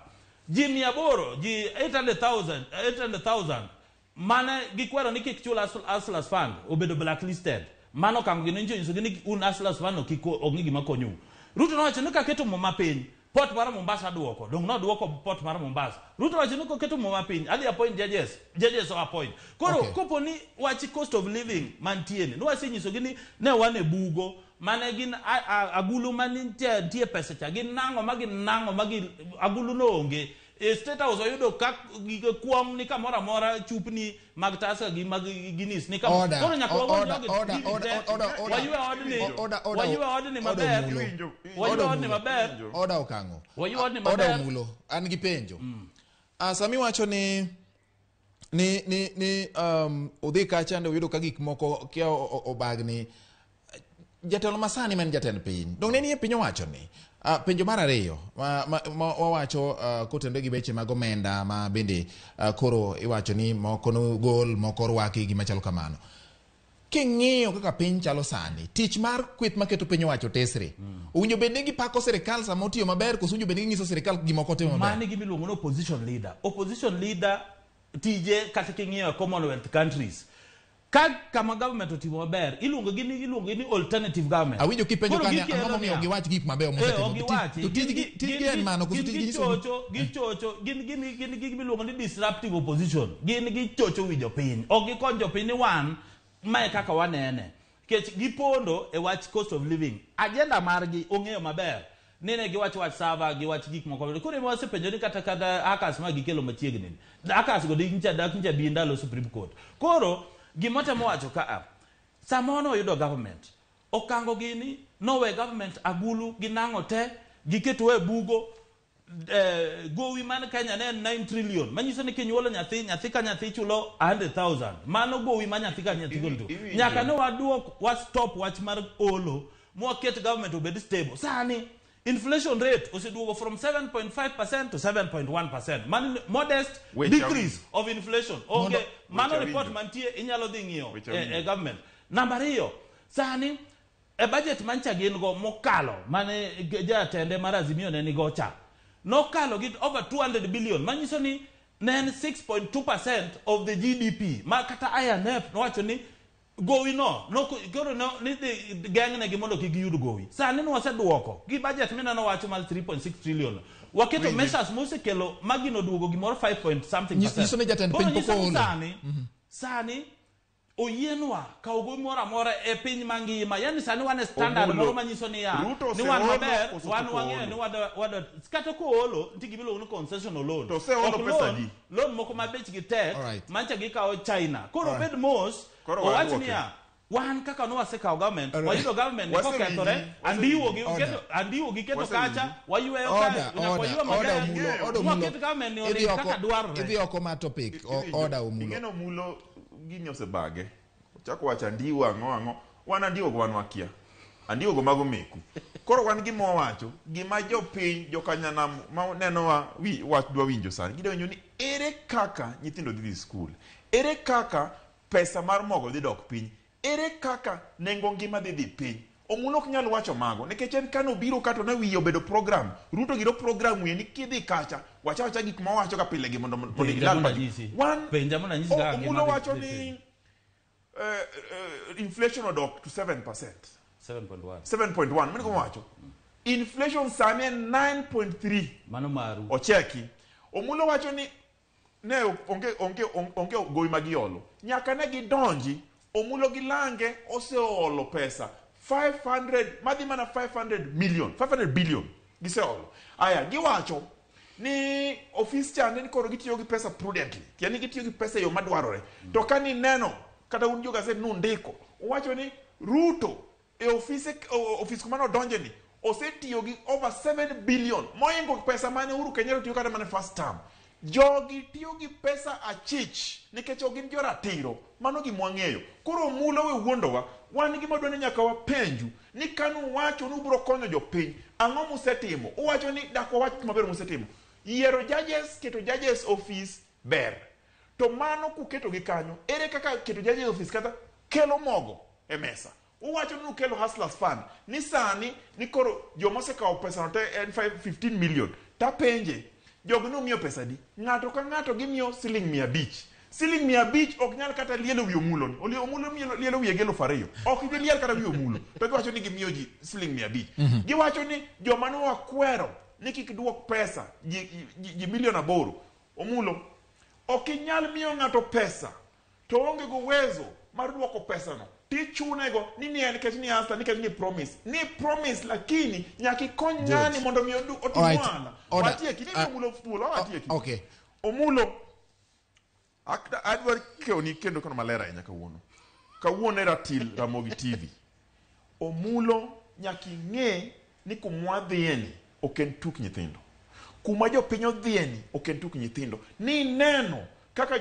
ji 800 ji 800,000 800,000 mane gikwero ni kik chul Hustlers Fund obedo blacklisted mano kango gino nyiso nyisogi ni un Hustlers Fund no kik onge gima konyou Ruto nowacho ni kaketo muma piny port mar Mombasa duoko dong noduoko port mar Mombasa Ruto wacho ni koketo muma piny adhi appoint judges judges o appoint koro Okay. kopo ni wach cost of living mantie ni nwasenyisogi ni ne wan e bugo mane gin agulu mane nitie nitie pesa cha gin nang'o ma gin nang'o ma gin agulu no onge e state house oyudo ka gige kwong ni kamoro amora chupni mag Tusker gi mag Guinness ni kamoro Order, koro nyaka wagol order, jogi order, gigi order, te order, order. waywe odni Order, order, waywe odni order, maber Omulo. Iwinjo, waywe Order, odni Omulo. maber Order Okango. Waywe odni Order maber. Omulo. An gi penjo. Ah, sami wacho ni ni ni ni udhi kacha ndo uyudo ka gik moko kia obagni jatelo masani ma en jatend piny dong ne nie piny owacho ni penjo mar ariyo ma wawacho kotenore gi weche mag omenda ma bende koro iwacho ni moko nogol moko orwaki gima chalo kamano king'iyo kaka piny chalo sani tich mar kweth maketo piny owacho tesre owinjo bed ni gipako sirikal sama otiyo maber koso owinjo bed ni ginyiso sirikal gima ok otimo maber mano gima iluongo ni opposition leader opposition leader tije kata king'iyo e commonwealth countries ka kama government otimo maber iluongo gi ni iluongo ni alternative government awinjo kipenjo Koro kanya gikelo ang'o momiyo niya, giwach gik mabeyo Eh, mosetimo ok giwachi. to Gin tijgi tijgi gin en mano koso gin tijgi nyiso ni- gichocho gichocho gin gin gin gi gimiluongo ni disruptive opposition gin gichocho wi jopiny ok gikony jopiny ni wan mae kaka wanene nikech gipondo e wach cost of living agenda margi ong'eyo maber ni ne giwach wach sava giwach gik moko koro ema wasepenjo ni kata kata hackers ma gikelo machiegni ni hackers go dincha dak ncha bi ndalo Supreme Court koro gimotemo wacho ka a sama noyudo government okango gini nowe government agulu gi nang'o te giketo e bugo gowi man Kenya ne en 9 trillion manyiso ni kinyuolo nyathi nyathi ka nyathi chulo 100,000 mano gowi ma nyathi ka nyathi golo Iwinjo. nyaka ne waduok wa stop wach mar olo mwaket government obed stable sani inflation rate oseduogo from 7.5% to 7.1% mano modest Weche decrease of inflation onge mano Weche report awinjo. mantie inyalo dhi ng'iyo Weche e, awinjo. e government namba ariyo sani e budget mancha gin go mokalo mane jatende mar Azimio ne nigo cha nokalo gi over 200 billion manyiso ni ne en 6.2% of the GDP ma kata IMF nowacho ni Gowi no, no koro no ni dhi geng'negi mondo kik giyud gowi. Sani nwaseduoko gi budget mineno wacho mar 3.6 trillion. Waketo Winji. measures mosekelo ma gino duogo gimoro 5 point something percent. Nyiso ni jatend Koro piny pok nyiso ni oolo. sani oyienwa kawo gowi moro amora e piny mangima. Yani sani wan e standard Omulo. moro manyiso niya Ruto ni wan oseolo maber, koso wan pok wang'eyo oolo? ni wado kata koolo nitie gimiluongo ni concessional loan. To oseolo Ok pesa loan, adi? loan moko ma bechgi tek Alright. mancha gikawo China. Koro Alright. obed mos Koro owach waduoke. niya wan kaka nwasekawo government Alright. wayudo government ni Wasewinji, kokethore wasewinji. andiwo gi Order. keto andiwo gi keto Wasewinji. kacha wayweyo Order, kae nyaka order, waywe order maber Omulo, order Omulo. mwaket government ni Idhi oring oko- kaka dwarore Idhi oko mar topic. Order Omulo. Ing'eno Omulo gini osebage. Ochako wacho andiwo ang'o ang'o. Wan andiwo go wan wakia. Andiwo go mago meku. Koro wan gima wawacho, gima jopiny, jokanyanam ma nenowa wi, wach dwa winjo sani. Gidwa winjo ni ere kaka nyithindo dhi dhi skul? Ere kaka pesa mar mogo dhi dok piny? Ere kaka nengo ngima dhi dhi piny? Omulo ok nyal wacho mago nikech en kane obiro ka to ne wiye obedo program. Ruto giro program wiye ni kidhi kacha, wacha wacha gik ma wacho ka pile gi mondo Penja ilal mondo pachi. anyisi. Wan Penja mondo anyisi kaka ngima Omulo dhi- wacho dhi ni piny. inflation odok to 7%. 7.1 7.1 mano kuma wacho. Inflation sani en 9.3 mano maru ocheki. Omulo wacho ni ne onge gowi ma giolo. Nyaka ne gidonji, Omulo gi Lange oseolo pesa 500 madhi mana 500 million, 500 billion giseolo. Aya, giwacho ni ofis chande ni koro gitiyo gi pesa prudently, yani gitiyo gi pesa e yo madwarore. To ka nineno kata un jo gazet nundiko, uwacho ni Ruto e ofise ofis kuma nodonje ni osetiyo gi over 7 billion moingo pesa mane Uhuru Kenyatta tiyo kata mana first term. Jogi tiyo gi pesa achich nikech ok gin joratiro. Mano gima wang'eyo. Koro Omulo we wuondowa. Wan gima dwa ni nyaka wapenju ni kanu wacho ni ubiro konyo jopiny, ang'o musetimo? Uwacho ni dak wawach maber musetimo. Yiero judges, keto judges office ber. To mano kuketo gi kanyo, ere kaka keto judges office kata kelo mogo e mesa? Uwacho ni ukelo Hustlers Fund ni sani ni koro joma osekawo pesa no te en 15 million. Tapenje, jogi numiyo pesa di? Ng'ato ka ng'ato gimiyo siling 500. Siling 500 ok nyal kata lielo wi Omulo ni. Omulo lielo wiye gi 2,000. Ok giliel kata wi Omulo. To giwacho ni gimiyo ji siling 500. Giwacho ni joma ne wakwero ni kik duok pesa ji milion 8. Omulo, ok inyal miyo ng'ato pesa to onge go uwezo mar duoko pesano. Tichunego ni en nikech ni asta nikech ni promise. Ni promise lakini nyaka ikony ng'ani mondo mi otim ohala. Watieki ni Omulo thuolo watieki. Okay. Omulo adwar kewoni kendo kono maler ahinya kawuono. Kawuono e Ratil Ramogi TV. Omulo nyaka ing'e ni kumwa dhiye ni ok en tuk nyithindo. Kuma jopiny odhiye ni ok en tuk nyithindo. Ni neno kaka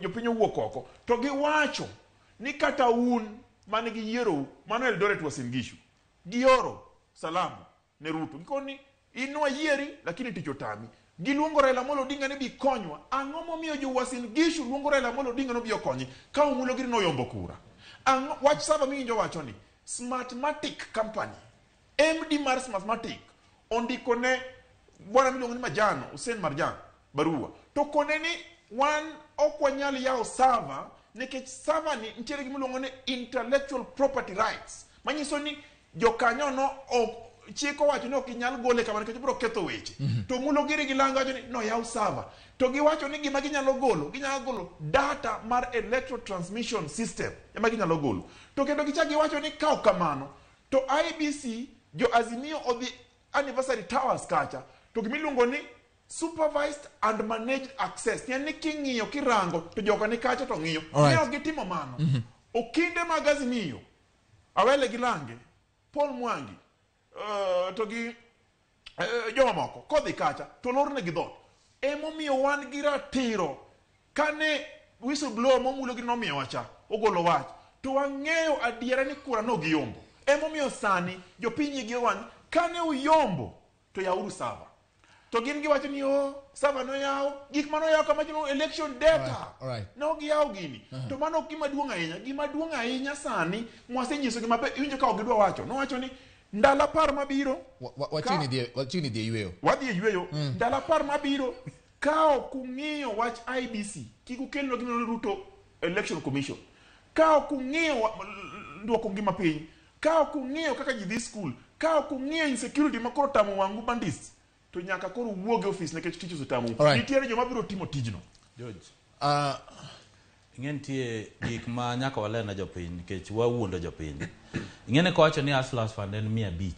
jopiny owuok oko to giwacho ni kata un mane giyierou mano Eldoret Uasin Gishu gioro salamu ne Ruto gikoni in nwayieri lakini tich otami. Giluongo Raila Amolo Odinga ni bi konywa. Ang'o momiyo jo Uasin Gishu luongo Raila Amolo Odinga ni obi okonyi ka Omulo giri noyombo kura? Ang'o wach saba miwinjo wacho ni Smartmatic Company MD mar Smartmatic ondiko ne bwana miluongo ni Majano Hussein Marjan barua to kone ni wan ok wanyal yawo server nikech server ni nitiere gima iluongo ni intellectual property rights manyiso ni jokanyono ok chik owacho ni ok inyal gole kamano nikech obiro ketho weche. To Omulo giri gi lango wacho ni noyaw server to giwacho ni gima ginyalo golo data mar electro transmission system ema ginyalo golo. To kendo gichak giwacho ni ka ok kamano to IEBC jo Azimio odhi Anniversary Towers kacha to gimiluongo ni supervised and managed access. Yani king'iyo kirango to jogo ni kacha to ng'iyo. Alright. Ne ok gitimo mano. Okinde mag Azimio Awele gi Lange, Paul Mwangi, to gi jomamoko kodhi kacha to lornegi dhoot. Emomiyo wan gi ratiro kane whistleblower momulo gi nomiyowa cha ogolo wach to wang'eyo adiera ni kura no giyombo. Emomiyo sani jopiny igi owang' kane uyombo to yauru server. To gin giwacho ni o server noyaw gik manoyaw kama chino election data. Alright. Ne ok giyaw gini. To mano ok gima duong' ahinya. Gima duong' ahinya sani mwasenyisogi maber iwinjo ka ok gidwa wacho. Nowacho ni ndalo 10 mabiro Wachiegni dhi e yweyo. Wadhi e yweyo. Ndalo 10 mabiro ka ok ung'iyo wach IEBC kik ukelnwa gima Ruto Election Commission. Ka ok ung'iyo duoko ngima piny, ka ok ung'iyo kaka ji dhi skul, ka ok ung'iyo insecurity ma koro tamo wangu bandits, to nyaka koro wuog e ofis nikech tich osetamou. Alright. Nitiere joma biro timo tijno. George. Uh, Ing'e nitie gik ma nyaka waler ne jopiny nikech wawuondo jopiny. Ing'e ni kowacho ni Hustlers Fund en 500.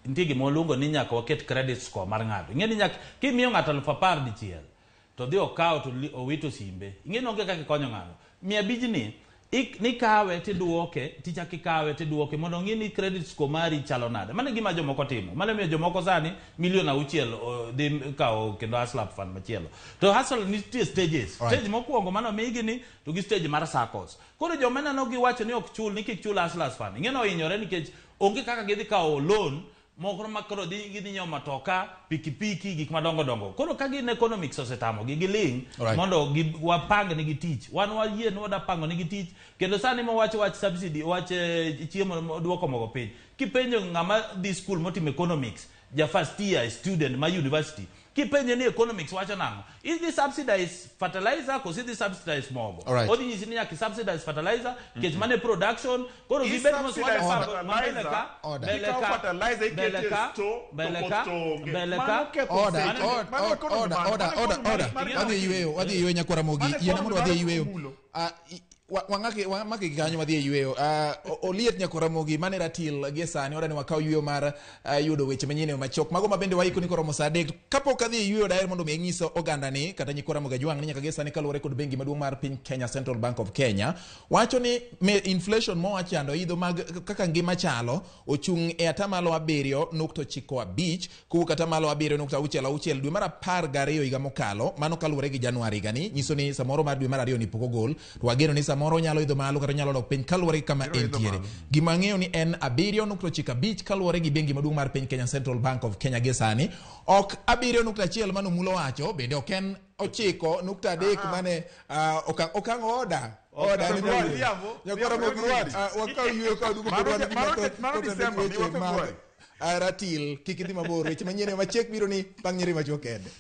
Nitie gima waluongo ni nyaka waket credit score mar ng'ato. Ing'e ni nyaka kimiyo ng'ato 10,000 dichiel to dhi okawo to owito simbe. Ing'e ni onge kaka ikonyo ng'ato. 500 ni nikawe tiduoke, tichak ikawe tiduoke mondo ong'i ni credit score mari chalo nade. Mano e gima jomoko timo. Mano emiyo jomoko sani 6 million dhi kawo kendo Hustler Fund machielo. To Hustle nitie stages. Alright. Stage mokwongo mano omigi ni to gi stage mar SACCOS. Koro joma neno giwacho ni ok chul ni kik chul Hustlers Fund. Ing'e ni ohinyore nikech onge kaka gidhi kawo loan moko ma koro dhi gidhi nyiewo matoka, pikipiki, gik madongo dongo. Koro ka gin economics osetamogi giling Alright. mondo wapang nigi tich. Wan wayie ni wada pango nigi tich kendo sani mwawacho wach subsidy, wach chiemo duoko mogo piny. Kipenjo ng'ama dhi school motimo economics, ja first year student ma university, kipenje ni economics wacho nang'o? Idhi subsidize fertilizer koso idhi subsidize mogo? Alright. Odhi nyisi ni nyaka subsidize fertilizer nikech mano e production. Koro gibed mos I-subsidize wada ma mbele ka, Order. mbele Ikawo ka, fertilizer ikete mbele e ka, store, to mbele koth ka, to onge. mbele Mano ka. ketho Order, seche. order, Mano order, economy order, mar- order, mano order, economy order. mar- Wadhi e yweyo, wadhi e yweyo nyakwara Mogi. Mano Yiena mondo wadhi e economy mar yweyo. Omulo. Wamake gi kanyo wadhi e yweyo. Oliet nyakwara Mogi, mane ratil gie sani oda ni wakaw yweyo mar yudo weche manyien e yo machuok. Mago ma bende waiko ni koromo saa 3. Kapok adhi e yweyo daher mondo mi anyis oganda ni kata nyikwa Ramogi Ajwang' ni nyaka gie sani kaluwore kod bengi maduong' mar piny Kenya Central Bank of Kenya wacho ni me inflation mowachando idho mag kaka ngima chalo ochung' e atamalo 7.95 kowuok atamalo 7.66 dwe mar 12 higa mokalo. Mano kaluwore gi Januari higani, nyiso ni samoro mar dwe mar ariyo ni pok ogol, to wageno ni samoro onyalo idho malo kata onyalo dok piny kaluwore gi kama Biro idho entiere. malo. Gima ang'eyo ni en 7.95 kaluwore gi bengi maduong' mar piny Kenya Central Bank of Kenya gie sani, ok 7.1 mano Mulo wacho, bende ok en 9.3 mane okang' oda oda ni February, bende. Odhiambo, Nyakwara Odhiambo Mogi, February. wakaw yweyo ka waduogo Mano pod wan gi mathoth mano kotenore gi December, weche miwa mag February. ratil. Kik idhi mabor, weche manyien e machiek biro ni bang' nyiri machuok kende.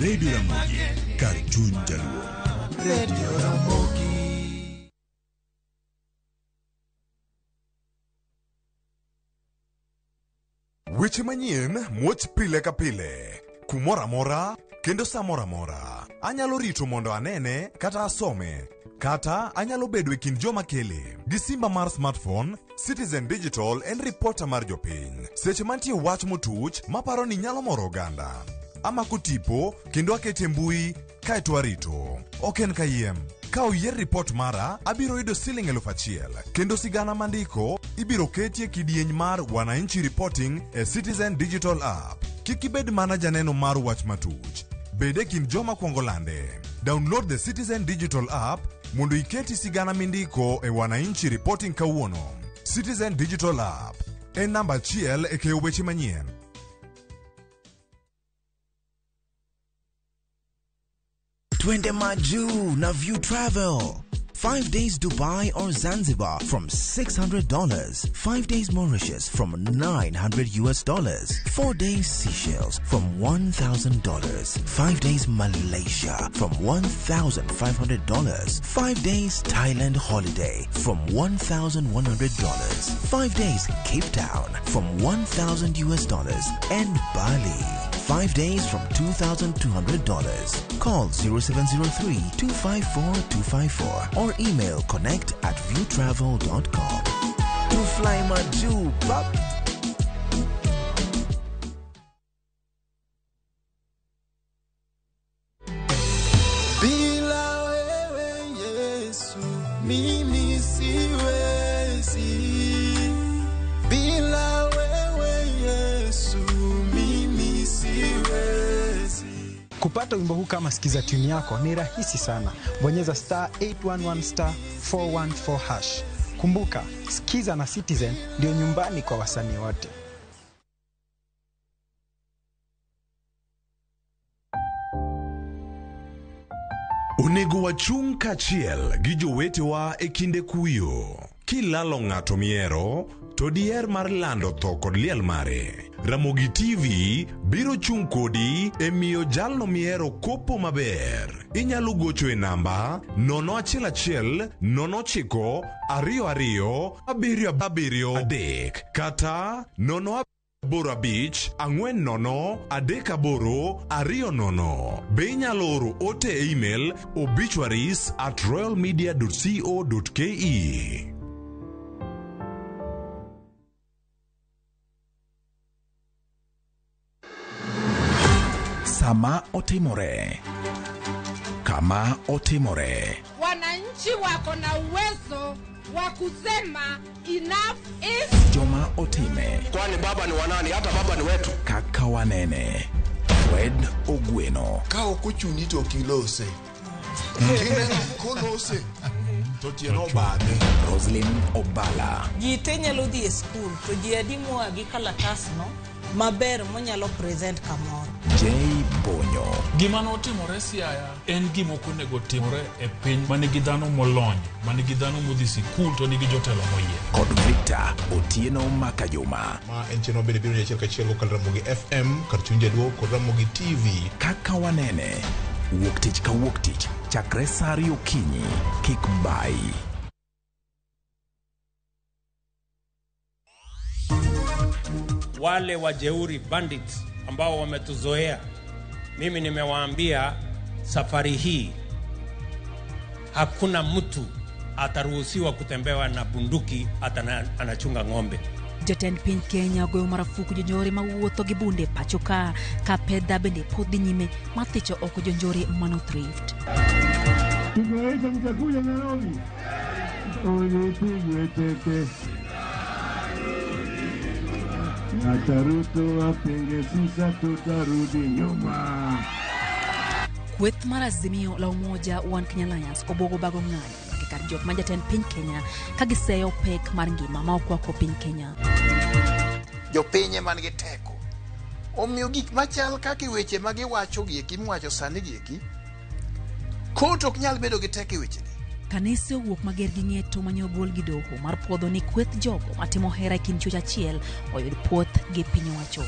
Radio Ramogi, kar chuny jaluo. Radio Ramogi. Weche manyien muoch pile ka pile, kumoro amora kendo sa moro amora. Anyalo rito mondo anene kata asome, kata anyalo bedo e kind joma kele. Gi simba mar smartphone, Citizen Digital en ripota mar jopiny. Seche mantie wach motuch maparo ni nyalo moro oganda. Amako tipo kendo akete e mbui kaeto arito. Ok en kayiem. Ka oyier ripot mara, abiro yudo siling 1,000 kendo sigana mandiko ibiro ketie kidieny mar Wananchi Reporting e Citizen Digital App. Kik ibed mana janeno mar wach matuch. Bed e kind joma kwongo lande. Download the Citizen Digital App mondo iketi sigana mindiko e Wananchi Reporting kawuono. Citizen Digital App en namba achiel e keyo weche manyien. Twende Maju na View Travel. 5 days Dubai or Zanzibar from $600. 5 days Mauritius from $900 US. 4 days Seychelles from $1,000. 5 days Malaysia from $1,500. 5 days Thailand holiday from $1,100. 5 days Cape Town from $1,000 US and Bali. 5 days from $2,200. Call 0703 254 254 or email connect at viewtravel.com. To fly Maju, pap. Bila wewe Yesu, mimi siwezi. Bila wewe Yesu, mimi siwezi. Kupata wimbo huu kama sikiza tune yako ni rahisi sana. Bonyeza star 811 star 414 hash. Kumbuka, Sikiza na Citizen ndio nyumbani kwa wasanii wote. Onego wachung' kaachiel gi jowetewa e kinde kuyo. Kilalo ng'ato mihero, to diher mar lando tho kod liel mare. Ramogi TV biro chung' kodi e miyo jalno mihero kopo maber. Inyalo gocho e namba 011 09 22 73 kata 0 85 40 38 20. Be inyalo oro ote e email obituaries@royalmedia.co.ke. Sama otimore, kama otimore, Wananchi wako na uwezo wa kusema enough is joma otime, Kwani baba ni wanani? Hata baba ni wetu. Kaka wanene, Fred Ogweno, Ka ok ochuni to ok ilose. Kineno kolose to tiende obadhe. Roslyn Obala, Ji te nyalo dhi e skul to ji adi moa gi kalatasno maber monyalo present kamoro. J Bonyo, Gima notimore Siaya en gima ok onego timore e piny ma nigi dhano molony, ma nigi dhano modhi sikul to nigi jotelo moyier. Kod Victor Otieno Makajuma. Ma en chenro bende biro ni achiel kachiel kokalo Ramogi FM kar chuny jaluo kod Ramogi TV. Kaka wanene, wuok tich ka wuok tich, chakre saa ariyo okinyi, kik bayi. Wale wajeuri bandits ambao wametuzoea, mimi nimewaambia safari hii hakuna mtu ataruhusiwa kutembewa na bunduki hata anachunga ng'ombe. Jatend piny Kenya ogoyo marufuku jonjore mawuotho gi bunde pacho ka ka pedha bende pod dhi nyime mar thicho oko jonjore mano Rift. Tumeisha mtakuja Nairobi. Unipigwe teke. Hata Ruto apinge sisa tutarudi nyuma. Kweth mar Azimio la Umoja One Kenya Alliance obuogo bago ng'anyo kar jot ma jatend piny Kenya ka giseyo pek mar ngima ma okwako piny Kenya. Jopiny ema nigi teko. Omiyo gik machal kaka weche ma giwacho gieki miwacho sani gieki, kot ok nyal bedo gi teko e wechegi. Kanise owuok mager gi ng'eto mane ogol gi doho mar puodho ni kweth jogo matimo hera e kind chuech achiel oyud puoth gi piny owacho.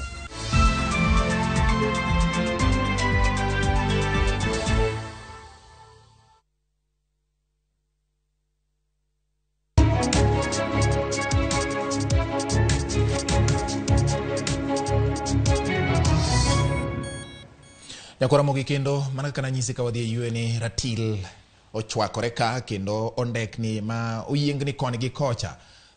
Nyakora mogi kendo mana kaka nanyisi ka wadhi e ywe ni ratil ochwakore ka kendo ondekni ma oyiengni koni gi kocha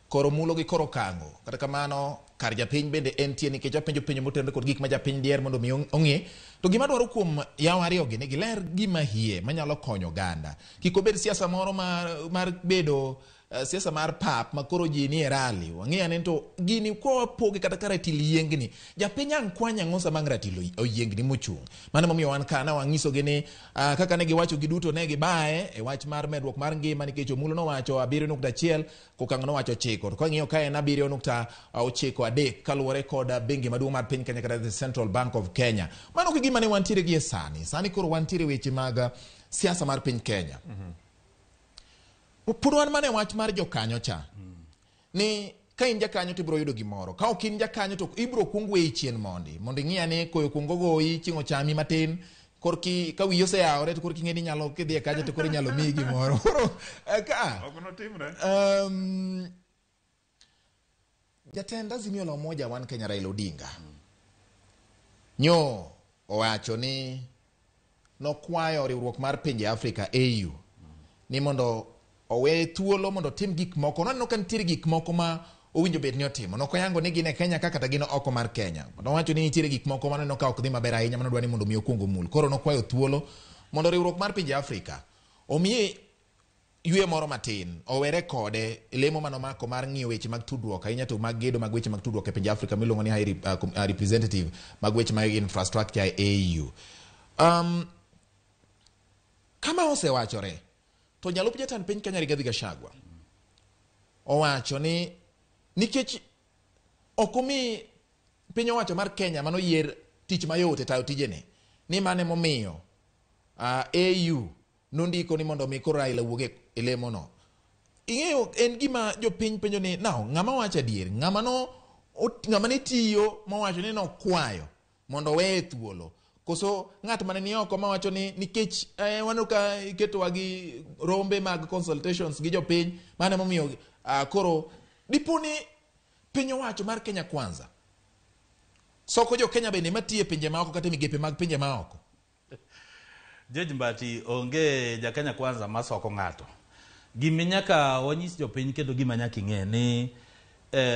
koro mulo gi koro kango. Kata kamano kar japiny bende entie nikech apenjo penjo motenore kod gik ma japiny diher mondo mi ong'e. To gima dwaro kuom yaw ariyo gi ni giler gima hie manyalo konyo oganda. Kik obed siasa moro mar bedo siasa mar pap ma koro ji nie rally. Wang'eyo ane to gini kowapoge kata ka ratil yiengni. Japiny ang' kwany ang'o sama ang' ratil oyiengni mochung'. Mano momiyo wan ka ne wang'isogi ni kaka ne giwacho giduto ne gibaye e wach mar medruok mar ngima nikech Omulo nowacho 7.1 Kokang' nowacho 9. To kang'iyo ka en 7.93 kaluwore kod bengi maduong' mar piny Kenya kata the Central Bank of Kenya. Mano ok gima ne wantiere gi e sani. Sani koro wantiere weche mag siasa mar piny Kenya. Pod wan mana e wach mar jokanyo cha. Ni ka in jakanyo to ibiro yudo gimoro. Ka ok in jakanyo to ibiro kuong weyi chien mondi. Mondo ing'i ane koyo kuong ogoyi, chieng' ochami matin. Korki ka wiyi oseyawore to korki ing'e ni inyalo kidhi e kanyo to koro inyalo miyi gimoro. Koro ka Ok notimre. Jatend Azimio la Umoja One Kenya Raila Odinga Nyo owacho ni nokwayo riwruok mar pinje Afrika AU ni mondo owe thuolo mondo otim gik moko. Noneno ka nitiere gik moko ma owinjo bed ni otimo. Nokoyango ni gin e Kenya ka kata gin oko mar Kenya. Nowacho ni nitiere gik moko maneno ka ok dhi maber ahinya manodwa ni mondo mi okuong omul. Koro nokwayo thuolo mondo riwruok mar pinje Afrika omiye yweyo moro matin, owere kode lemo manomako mar ng'iyo weche mag tudruok ahinya to mag gedo mag weche mag tudruok e pinje Afrika miluongo ni High Representative mag weche mag infrastructure e AU. Kama osewachore to jalup jatend piny Kenya Rigathi Gachagua owacho ni nikech ok omi piny owacho mar Kenya manoyier tich mayot e tayo tijene, ni mano emomiyo AU nondiko ni mondo mi koro Raila wuog e lemono. Ing'eyo en gima jopiny penjo ni now ng'ama wacho adier, ng'ama no ng'ama ne tiyo mowacho ni nokwayo mondo oweye thuolo, koso ng'at mane ni oko mawacho ni nikech waneno ka iketowa gi rombe mag consultations gi jopiny, mano emomiyo koro dipo ni piny owacho mar Kenya Kwanza soko jo Kenya bende matiyo e pinje maoko kata e migepe mag pinje maoko. George Mbati, onge ja Kenya Kwanza masoko ng'ato. Gima nyaka wanyis jopiny kendo gima nyaka ing'e ni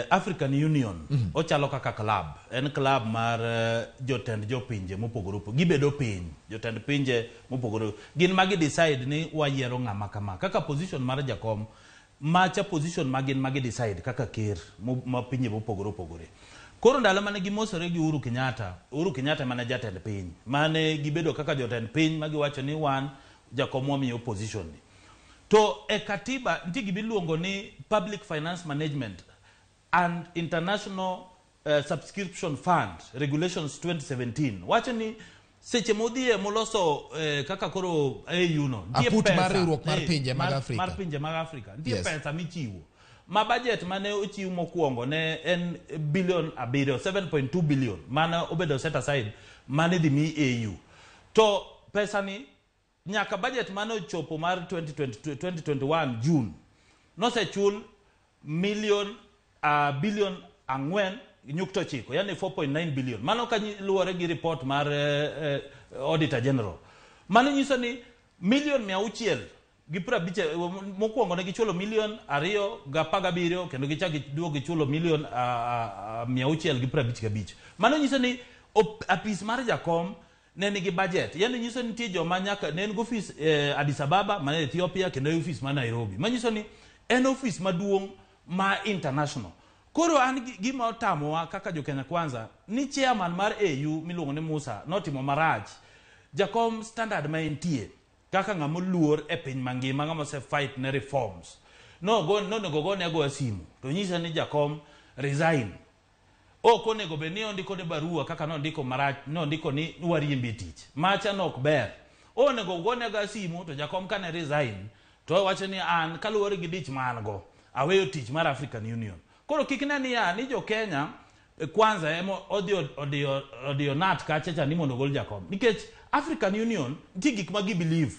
African Union ochalo kaka club. En club mar jotend jopinje mopogore opogore. Gibedo piny, jotend pinje mopogore. Gin magi decide ni wayiero ng'ama kama. Kaka position mar jakom, macha position ma gin magi decide kaka ker ma pinje mopogore opogore. Koro ndalo mane gimosore gi Uhuru Kenyatta, Uhuru Kenyatta mane jatend piny, mane gibedo kaka jotend piny ma giwacho ni wan jakom wamiyo position ni. To e katiba nitie gima iluongo ni Public Finance Management and International Subscription Fund Regulations 2017. Wacho ni seche modhie moloso kaka koro AU no, nitie Aput mar pesa, riwruok mar pinje mag Afrika. Mar pinje mag Afrika. Nitie Yes. pesa michiwo. Ma budget mane ochiw mokwongo ne en billion abiriyo, 7.2 billion, mane obedo set aside mane dhi mi AU. To pesa ni nyaka budget mane ochopo mar 2021 June nosechul billion 4.9, yani 4.9 billion. Mano ka luwore gi report mar Auditor General. Mano nyiso ni million mia auchiel gi piero abich, mokwongo ne gichulo million 217, kendo gichak giduogo gichulo million 655. Mano nyiso ni apis mar jakom ne nigi budget. Yani nyiso ni nitie joma nyaka ne en gi ofis Addis Ababa man Ethiopia kendo e ofis ma Nairobi. Manyiso ni en ofis maduong' ma international. Koro an gima otamowa kaka jo Kenya Kwanza ni chairman mar AU miluongo ni Musa notimo marach. Jakom standard ma entie kaka ng'ama oluor e piny mangima, ng'ama ose fight ne reforms. Nonego gone agoya simu to nyise ni jakom resign. Ok onego bed ni ondiko ne barua kaka nondiko marach, nondiko ni wariembi e tich. Macha no ok ber. Onego gone agoya simu to jakom kane resign to owacho ni an kaluwore gi dich ma an go aweyo tich mar African Union. Koro kik ne niya ni jo Kenya Kwanza ema odhi odiyo nat kacha cha ni mondo ogol jakom. Nikech African Union nitie gik ma gi believe.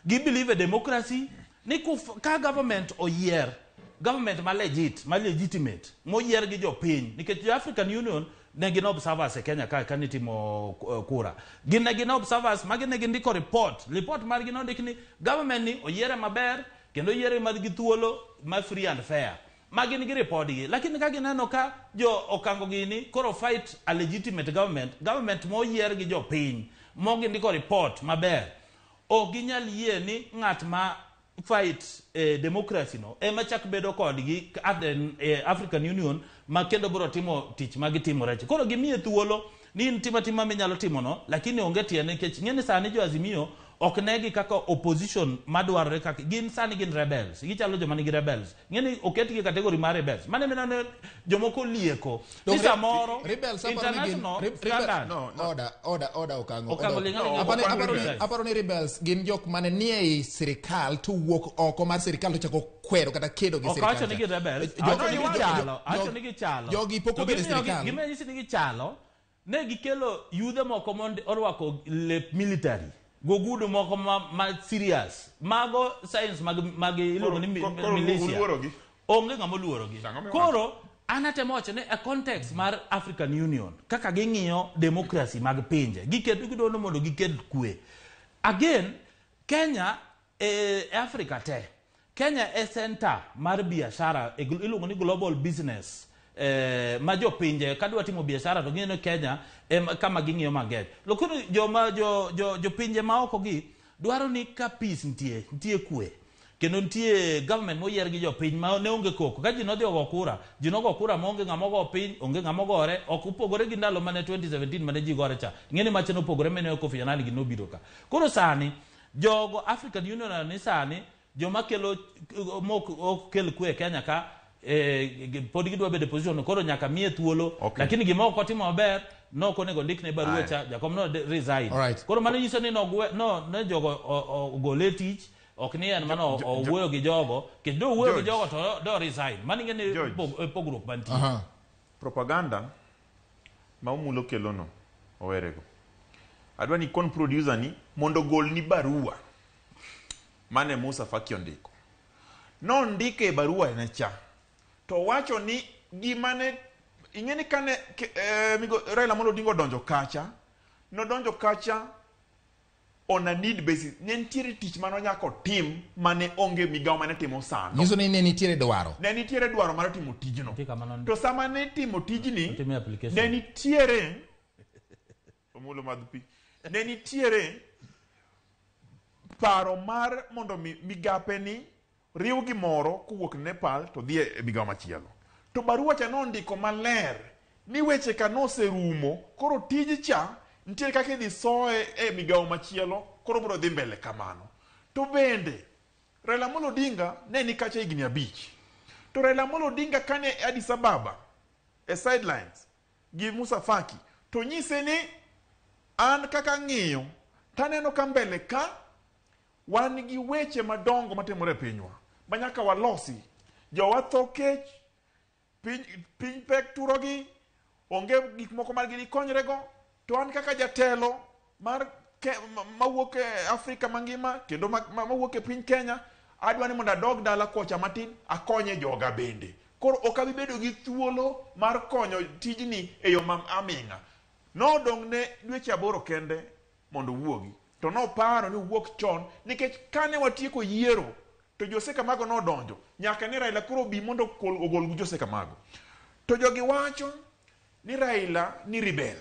Gi believe e democracy ni ka government oyier, government ma legit, ma legitimate, moyier gi jopiny. Nikech jo African Union ne gin observers e Kenya ka nitimo kura. Gin ne gin observers ma gin ne gindiko report. Report margi nondik ni government ni oyiere maber kendo oyiere mar gi thuolo ma free and fair. Ma gin gi report gi. Lakini ka gineno ka jo okango gini koro fight a legitimate government, government moyier gi jopiny, mo gindiko report maber, ok ginyal yie ni ng'at ma fight democracy no ema chak bedo kodgi at the African Union ma kendo biro timo tich ma gitimore. Koro gimiye thuolo ni in tima tima minyalo timo no, lakini onge tiende nikech ing'e ni sani jo Azimio ok negi kaka opposition madwarore kaka gin sani gin rebels. Gichalo joma nigi rebels. Ing'e ni oketgi e category mar rebels. Mano ema ineno jomoko lieko. Ni samoro Rebels aparo ni gin international standard. No, no. Order Okango. Okango Order. ling' aling' Aparo Okango ling'. aparo ni rebels gin jok mane nie ei sirikal to wuok oko mar sirikal to chako kwero kata kedo gi Ok sirikal. awacho ni gin rebels. Awacho ni gichalo. Awacho ni gichalo. Jogi pok To obedo e gimiyo sirikal. Gimiyo nyisi ni gichalo. Ne gikelo yudhe moko mondo orwako lep military. Gogudu moko ma serious. Mago signs mag iluongo ni Koro militia. uluorogi? Onge ng'ama oluorogi. Ang'o miwacho? Koro An atemo wacho ni e context mar African Union, kaka ging'iyo democracy mag pinje, giketo gidwaro ni mondo gikel kwe. Again, Kenya e Africa te, Kenya e center mar biashara, iluongo ni global business. Ma jopinje kadwa timo biashara to ging'eyo ni Kenya em kama ging'iyo mang'eny. Lakini joma jo jo jopinje maoko gi dwaro ni ka peace nitie, nitie kwe. Kendo nitie government moyier gi jopiny ma ne onge koko. Ka ji nodhi ogo kura, ji nogo kura maonge ng'ama ogo piny, onge ng'ama ogore, ok opogore gi ndalo mane 2017 mane ji gore cha. Ing'e ni macha nopogore mane Kofi Annan gi nobiro ka. Koro sani, jogo African Union ni sani, joma kelo mok ok kel kwe e Kenya ka, pod gidwa bedo e position koro nyaka miye thuolo. Lakini gima ok otimo maber, nok onego ndikne barua cha, jakom no resign. Koro mano nyiso ni nogwe, no, ne jogo ogole e tich, ok ni en mano owuoyo gi jogo, kendo do wuoyo gi jogo to do resign. Mano ing'e ni pogruok mantie. Propaganda ma Omulo kelono owerego. Adwa ni kon producer ni mondo ogolni barua mane Musa Faki ondiko. Nondike e barua ne cha. To wacho ni gima ne ing'e ni kane Raila Amolo Odinga odonjo kacha, nodonjo kacha on a need basis. Ne nitiere tich mane onyako tim mane onge migawo mane timo sano. Nyiso ni ne nitiere dwaro. Ne nitiere dwaro mar timo tijno. To sama ne timo tijni, application. ne nitiere Omulo madh pi. Ne nitiere paro mar mondo migape ni riw gimoro kowuok Nepal to dhi e migawo machielo. To barua cha nondiko maler ni weche ka noserumo, koro tij cha nitiere kaka idhi soe e migawo machielo, koro biro dhi mbele kamano. To bende Raila Amolo Odinga ne ni kacha higni 5. To Raila Amolo Odinga kane Addis Ababa e sidelines gi Musa Faki, to nyise ni an kaka ng'iyo taneno ka mbele ka wan gi weche madongo matimore e pinywa ma nyaka walosi. Jowa tho kech, piny pek turogi, onge gik moko ma gikonyrego. To an kaka jatelo mar mawuok e Afrika mangima kendo mawuok e piny Kenya, adwa ni mondo adog dala kocha matin akonye joga bende. Koro ok abi bedo gi thuolo mar konyo tijni e yo ma aming'a. Nodong' ne dweche 8 kende mondo owuogi. To noparo ni owuok chon nikech kane watieko yiero to Jose Camargo nodonjo, nyaka ne Raila koro obi mondo ogol Jose Camargo. To jogi wacho ni Raila ni rebel.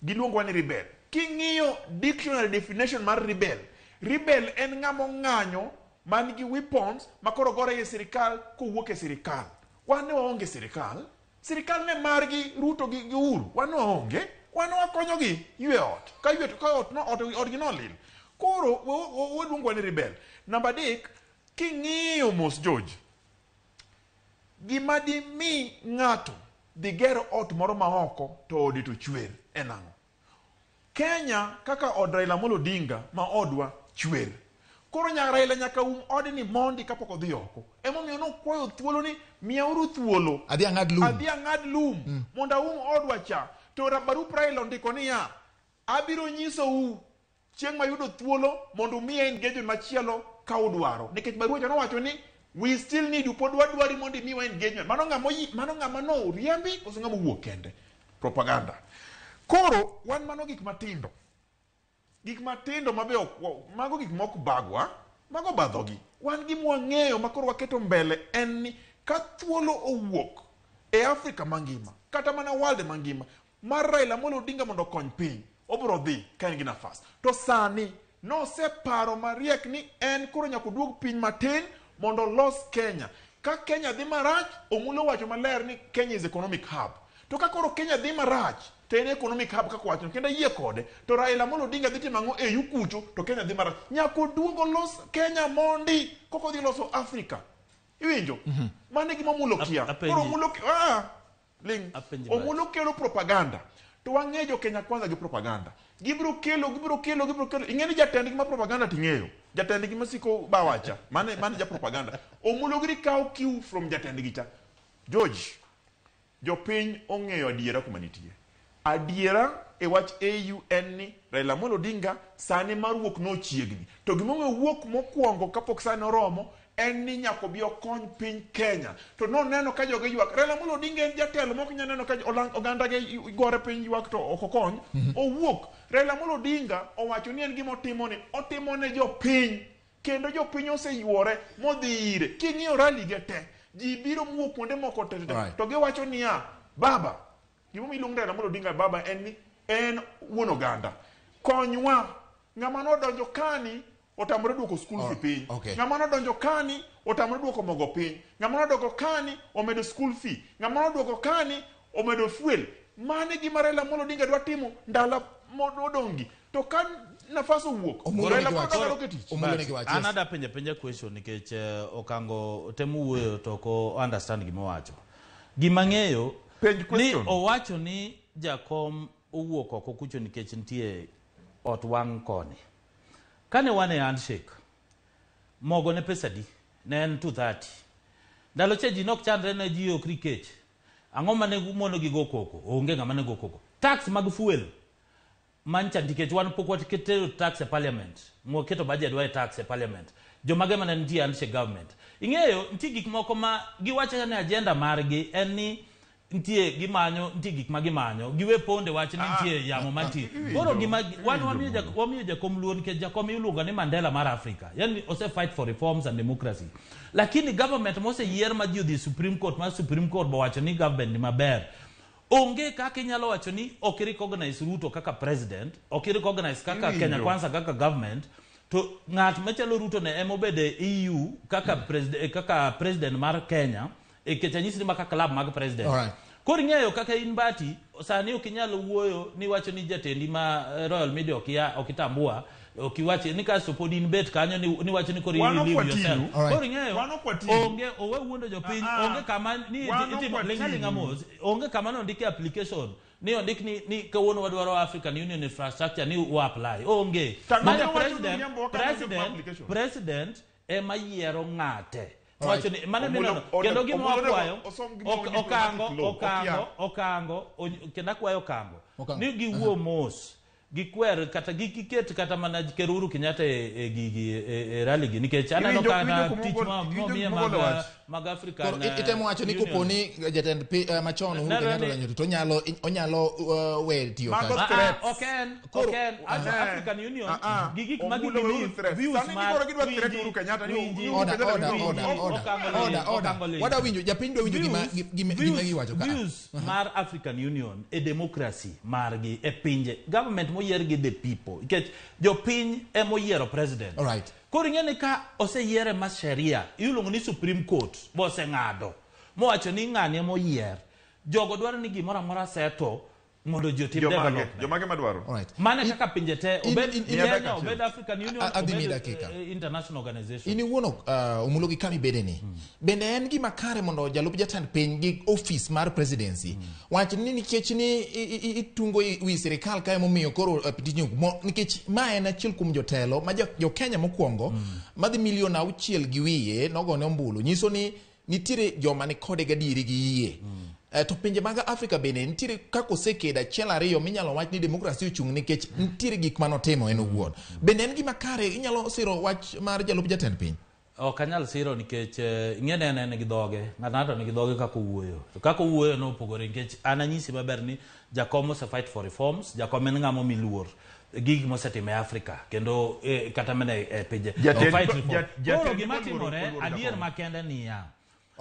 Giluongowa ni rebel. King'iyo dictionary definition mar rebel, rebel en ng'ama ong'anyo man gi weapons ma koro gore e sirikal kowuok e sirikal. Wan ne waonge sirikal. Sirikal ne margi Ruto gi Uhuru. Wan ne waonge. Wan ne wakonyogi ywe ot. Ka ywe ka ot no ot odgi nolil. Koro waluongowa ni rebel. Namba 3, king'iyo mos George, gima dimi ng'ato dhi ger ot moro ma oko to ode to chwer en ang'o? Kenya kaka od Raila Amolo Odinga ma odwa chwer. Koro Raila nyaka um odni mondi kapok odhi oko. Emomiyo nokwayo thuolo ni miyauru thuolo. Adhi ang'ad lum. Adhi ang'ad lum mondo aum odwa cha. To barup Raila ondiko niya, abiro nyisou chieng' mayudo thuolo mondo umiya engagement machielo ka udwaro. Nikech barua cha nowacho ni we still need you, pod wadwari mondo imiwa engagement. Mano ng'ama no riembi koso ng'ama owuok kende? Propaganda. Koro wan mano gik matindo. Gik matindo mabe ok mago gik mok bagwa, mago badhogi. Wan gima wang'eyo ma koro waketo mbele en ni ka thuolo owuok e Afrika mangima, kata mana world mangima, mar Raila Amolo Odinga mondo okony piny, obiro dhi ka en gi nafas. To sani noseparo mariek ni en koro nyaka oduog piny matin mondo olos Kenya. Ka Kenya dhi marach, Omulo wacho maler ni Kenya is economic hub. To ka koro Kenya dhi marach, to en economic hub kaka wacho, kendo ayie kode. To Raila Amolo Odinga dhi timo ang'o e kucho, to Kenya dhi marach. Nyaka oduog olos Kenya mondi, koko odhi loso Africa. Iwinjo? Mano e gima Omulo kia. Koro Omulo ling. Omulo kelo propaganda. To wang'eyo jo Kenya kwanza gi propaganda. Gibiro kelo. Ing'e ni jatendgi ma propaganda ting'eyo. Jatendgi ma siko bawacha. Mane ja propaganda. Omulo giri kawo cue from jatendgi cha. George, jopiny ong'eyo adiera kuma nitie. Adiera e wach AU en ni Raila Amolo Odinga sani mar wuok nochiegni. To gimomiyo wuok mokwongo kapok sani oromo en ni nyaka obi okony piny Kenya. To noneno ka joge ywak. Raila Amolo Odinga en jatelo mok nyal neno ka oganda ge gore piny ywak to ok okony. Owuok. Raila Amolo Odinga owacho ni en gima otimo ni otimo ne jopiny. Kendo jopiny oseyuore modhi ire. King'iyo rally ge te, ji biro muok kuonde moko te te. To giwacho niya, baba, gimomiyo iluongo Raila Amolo Odinga baba en ni en wuon oganda. Konywa. Ng'ama nodonjo kani otamore duoko school fee piny. Ng'ama nodonjo kani otamore duoko mogo piny. Ng'ama nodonjo kani omedo school fee. Ng'ama noduoko kani omedo fuel. Mane gima Raila Amolo Odinga dwa timo ndalo modong'gi. To ka nafas owuok, Raila Amolo Odinga dok e tich. An ada penjo apenja question nikech Okango temo wuoyo to ok o understand gima owacho. Gima ang'eyo ni owacho ni jakom owuok oko kucho nikech nitie ot wang' koni. Kane wan e handshake, mogo ne pesa adi? Ne en 230. Ndalo cha ji nok chandre ne ji ok ri kech. Ang'o mane mono gi go koko? Onge ng'ama ne go koko. Tax mag fuel mancha nikech wan pok waketo tax e parliament. Mwaketo budget wa e tax e parliament. Jomage mane nitie handshake government. Ing'eyo nitie gik moko ma giwacho ni agenda margi en ni nitie gimanyo nitie gik ma gimanyo giwe ponde wach ni nitie yamo mantie koro gima wan wamiyo jakom luor nikech jakom iluongo ni Mandela mar Africa yani ose fight for reforms and democracy lakini government moseyier ma ji odhi Supreme Court ma Supreme Court bowacho ni government ni maber onge kaka inyalo wacho ni ok recognize Ruto kaka president ok recognize kaka Kenya Kwanza kaka government to ng'at machalo Ruto ne ema obedo e EU kaka president kaka president mar Kenya nikech anyisi ni maka club mag president. Alright. Koro ing'eyo kaka in Mbati sani ok inyal wuoyo ni wacho ni jatendi ma Royal Media ok itambua ok iwachi ni kasto pod in bet kanyo ni wacho ni koro Wan ok you leave watiyu. yourself. Alright. Koro ing'eyo Wan ok watiyu. onge owe wuondo jopiny onge kama ni Wan ok itimo watiyu. linga linga mos onge kama nondike application ni ondik ni kawuono wadwaro African Union infrastructure ni wa apply onge. Tang'o Mane wacho ni William Walker nondiko application. president ema yiero ng'ate. Alright. Wacho ni mane Omulo- mineno kendo gima Omulo nego wakwayo osom gima ondiko okango diplomatic law. okango Okia. okango kendo akwayo okango ni giwuo mos gikwer kata giket kata mana Ker Uhuru Kenyatta e gigi e rally gi nikech aneno Iwinjo- ka iwinjo na kuma tich iwinjo momiye kuma ogolo wach. mag African Koro itemo wacho ni Union. kopo ni jatend machon Uhuru Nenore Kenyatta ni- odonjo to onyalo we tiyo Mago kanyo. threats. Ok en African Union gi gik ma Omulo gibelieve, weuru threats. views Sani mar gikoro gidwa threat winji- Uhuru Kenyatta ni winji- Uhuru Order, Kenyatta order, ni order, Uhuru. order, Okango ling, order, order. Okango ling. Wada winjo japiny dwa winjo gima giwacho ka. Views mar African Union e democracy margi e pinje government moyier gi the people nikech jopiny emoyiero president. Alright. Koro ing'e ni ka oseyiere ma sheria iluongo ni Supreme Court boseng'ado mowacho ni ng'ani emoyier jogo dwaro ni gimoro amora seto mondo ji otim Jomage, development. jomage madwaro. Alright. Mane kaka pinje te obed in- Kenya obed African Union Adhi miyi obed dakika. international organization. In iwuon Omulo gi kama ibede ni. Bende en gima kare mondo jalup jatend piny gi ofis mar presidency wach ni nikech ni itungo wi sirikal kae momiyo koro tijni nikech ma en achiel kuom jotelo ma jo Kenya mokwongo madhi milion 6 gi wiye nogone ombulu nyiso ni nitiere joma ni kode gadieri gi yie. To pinje mag Afrika bende nitiere kaka osekedo achiel ariyo minyalo wach ni demokrasi ochung' nikech nitiere gik manotimo en owuon. Bende en gima kare inyalo siro wach mar jalup jatend piny? Ok anyal siro nikech ing'e ni en gi dhoge ng'ato nigi dhoge kaka owuoyo to kaka owuoyo no opogore nikech an anyisi maber ni jakom ose fight for reforms jakom en ng'ama omi luor gik mosetimo e Afrika kendo kata mana e pinje Jatend- O fight reform. jatend Koro gima oluoro- timore oluoro adier jakom. makende niya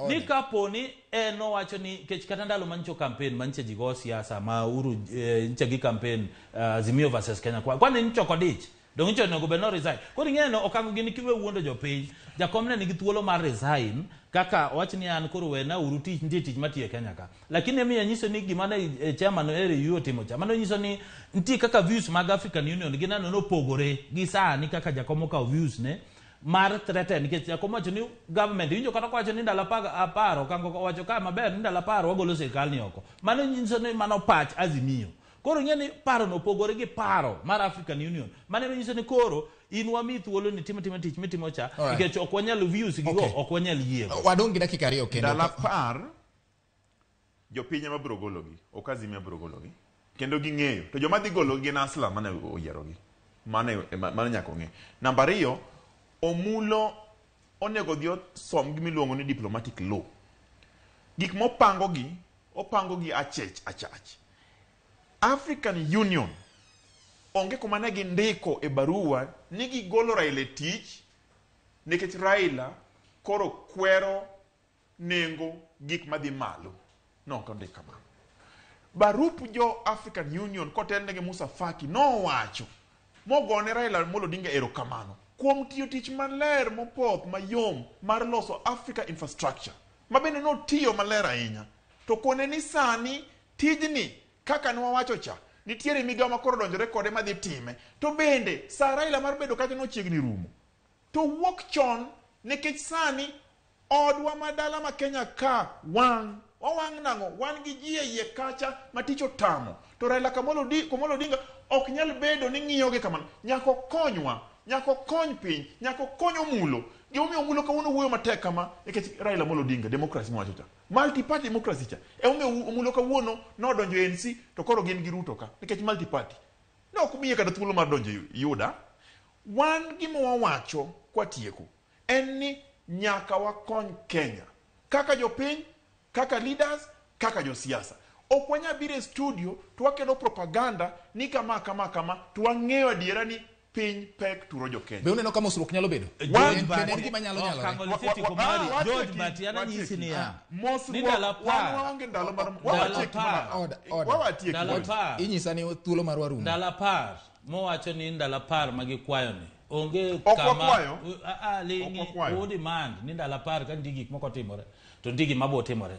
ni kapo ni en owacho ni kech kata ndalo manyicho campaign manyiche ji go siasa ma Uhuru nyiche gi campaign Azimio versus Kenya Kwanza kwani nyicho kodich dong nyicho onego bed no resign koro ing'eyo no okango gini kiwe wuondo jopiny jakom ne nigi thuolo mar resign kaka owach ni an koro wena uru tich nitie tich matiyo e Kenya ka lakini emiyo nyiso ni gima ne chairman RU otimo cha mano nyiso ni nitie kaka views mag African Union gineno nopogore gi sani kaka jakom okawo views ne mar threaten nikech jakom wacho ni government iwinjo kata kowacho ni ndalo 10 okango owacho ka maber ni ndalo 10 wagolo sirikal ni oko mano nyiso ni mano pach Azimio koro ing'e ni paro no opogore gi paro mar African Union mano nyiso ni koro in wami thuolo ni timo tich mitimo cha Alright. nikech ok wanyal views gigo Okay. ok wanyal yie Wadong' gi dakika 2 kendo. Ndalo 10 jopiny ema biro gologi, ok Azimio biro gologi. Kendo ging'eyo. To joma dhi gologi gin Asla mane oyierogi. Mano nyaka ong'e. Namba 2, Omulo onego dhi osom gimiluongo ni diplomatic law. Gik mopango gi, opango gi achech achach. African Union onge kuma ne gindiko e barua ni gigolo Raila e tich nikech Raila koro kwero nengo gik madhi malo. No ok ondik kamano. Barup jo African Union kotelne gi Musa Faki nowacho mogone Raila Amolo Odinga erokamano kuom tiyo tich maler mopoth mayom mar loso Africa infrastructure ma bende notiyo maler ahinya. To kone ni sani tijni kaka ne wawacho cha nitiere migawo ma koro donjore kode madhi time to bende sa Raila mar bedo kacha nochiegni rumo to wuok chon nikech sani odwa ma dala ma Kenya ka wang' wawang' nang'o wan gi ji e iye kacha ma tich otamo to Raila Kamolo Komolo Odinga ok nyal bedo ni ng'iyogi kamano nyaka okonywa nyaka okony piny nyaka okony Omulo gimomiyo Omulo kawuono wuoyo matek kama nikech Raila Amolo Odinga democracy mowacho cha multi party democracy cha emomiyo Omulo kawuono nodonjo e ANC to koro gin gi Ruto ka nikech multi party ne ok miye kata thuolo mar donjo e UDA wan gima wawacho kwatieko en ni nyaka wakony Kenya kaka jopiny kaka leaders kaka josiasa ok wanyal biro e studio to wakelo propaganda ni kama kama kama to wang'eyo adiera ni piny pek turo jo Kenya Be uneno ka mosruok nyalo bedo? Wan- En kendo en gima nyalo nyalore. Okango Lisiti Kumari, George Bati, an anyisi niya, ni ndalo wan apar waonge ndalo mar Ndalo wawatieki apar. mana Order, order. wawatieki Ndalo apar. Inyisa ni thuolo marwa rumo. Ndalo 10 mowacho ni ndalo 10 ma gikwayo ni onge Ok kama wakwayo. Ling'i Ok wakwayo. u demand ni ndalo 10 ka nitie gik moko timore to nitie gima bo timore.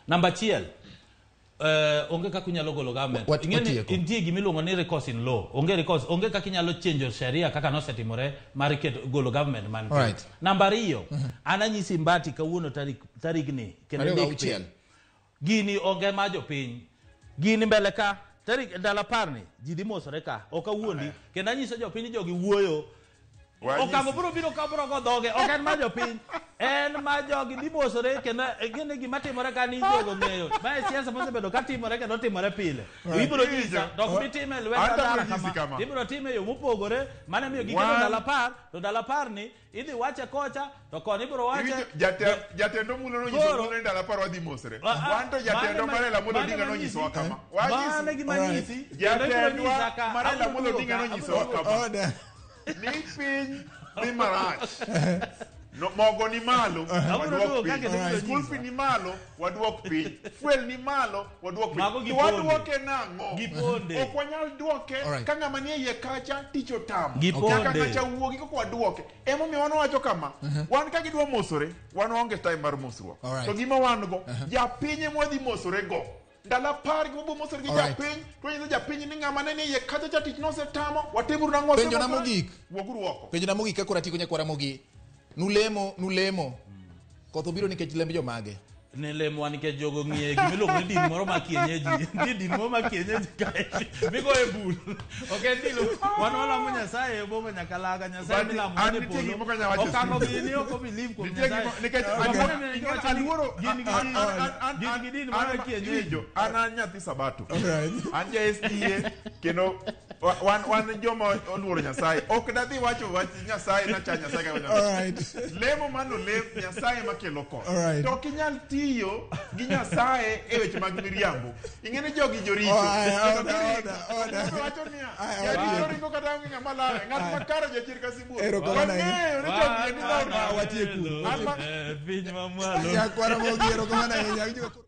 Namba 1 onge kaka unyalo golo government. Ing'e ni watieko. nitie gima iluongo ni recourse in law. Onge recourse, onge kaka inyalo change sheria kaka nosetimore mar keto golo government man. Alright. Namba 2, an anyisi Mbati kawuono tarik tarigni kendo Ariyo ndik gauchiel. piny. Gini onge ma jopiny. Gini mbele ka tarik ndalo 10 ni ji dhi mosore ka ok awuondi kendo anyiso jopiny ni jogi wuoyo Wanyisi. Okango biro biro ka biro go dhoge ok en ma jopiny en ma jogi dhi mosore kendo gini gima timore ka ni jogo ng'eyo ma e siasa mosebedo ka timore kendo timore pile Right. ibiro nyisa to ok bitime e lwet An to adara abiro nyisi kama kama. ibiro time e yo mopogore mane miyo giketo ndalo 10 to ndalo 10 ni idhi wache kocha to koni ibiro wache Iwinjo, jatend Omulo nonyiso Koro- Omulo ni ndalo 10 wadhi mosre Ah, ah, wan to jatendwa mane mar Raila Amolo mane Odinga manyisi. nonyisowa kama Mane gima nyisi. Kendo ibiro jatendwa nyisa ka, mar Raila abiro Amolo duogo Odinga ka, nonyisowa abiro kama Order. ni piny dhi marach No, mogo ni malo Abiro waduok duogo ka piny kendo ibiro school nyisa. fee ni malo waduok piny fuel ni malo waduok piny Mago To giponde. waduoke nang'o Giponde. ok wanyal duoke Alright. ka ng'ama nie iye kacha tich otamo Giponde. nyaka ng'acha wuogi kaka waduoke emomiyo wan wawacho kama wan ka gidwa mosore wan waonge time mar mosruok Alright. to gima wan go japiny ema wadhi mosore go ndalo 10 gima mosore gi Alright. japiny to wanyiso japiny ni ng'ama ne nie iye kacha cha tich nosetamo watimuru nang'o Penjona wasemosore? mogik. wuoguru oko Penjona mogik ka koro atieko nyakwara mogi. Nulemo, nulemo. Koth obiro nikech lemb jomage. Ne lemwa nikech jogo ng'iye gimiluongo ni din moro ma kienyeji. Nitie din moro ma kienyeji kae migoye bul. Ok en din wan walamo Nyasaye e boma Nyakalaga, Nyasaye But milamo an e nitie polo. gima ok anyal wacho Okango studio. gini ok obelieve kuom Nitie Nyasaye. gima- nikech Jomoko ne ing'e wacho ni aluoro gin gi din, gin gi din moro ma kienyeji. iwinjo, an an nyathi sabato an ja SDA kendo wan joma oluoro Nyasaye ok dadhi wacho wach Nyasaye nacha Nyasaye kaka Nyasaye. Alright. Lemo mano lem Nyasaye makelo koth Alright. to ok inyal tiyo gi Nyasaye e weche mag miriambo ing'e ni jogi joricho Oh, Kendo order, giringo. order, order. Kendo wacho niya Aye, jaricho order. ringo kata onge ng'ama lawe ng'at makare jachir ka sibuor Erokamano ahinya. wang'eyo ni jogi endi dhood Ah, watieku. An ma- Piny mamalo. Nyakwara mogi erokamano ahinya. Awinjo ka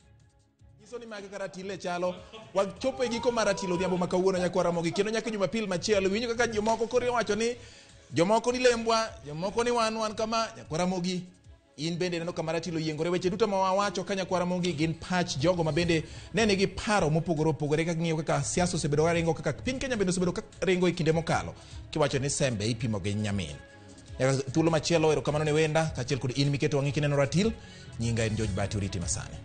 Nyiso ni magi kaka ratile chalo. Wachopo e giko mar ratilo odhiambo ma kawuono nyakwara mogi kendo nyaka Jumapil machielo. Winjo kaka jomoko koro iwacho ni jomoko ni lembwa, jomoko ni wan kama nyakwara mogi. In bende neno kama ratilo yiengore weche duto ma wawacho ka nyakwara mogi gin pach jogo ma bende ne nigi paro mopogore opogore ka ging'iyo kaka siasa osebedo ka ringo kaka piny Kenya bende osebedo ka ringo e kinde mokalo kiwacho ni sembe ipimo gi nyamin. Nyaka thuolo machielo erokamano ne wenda kaachiel kod in miketo wang'i kineno ratil nyinga en George Bati oriti masani.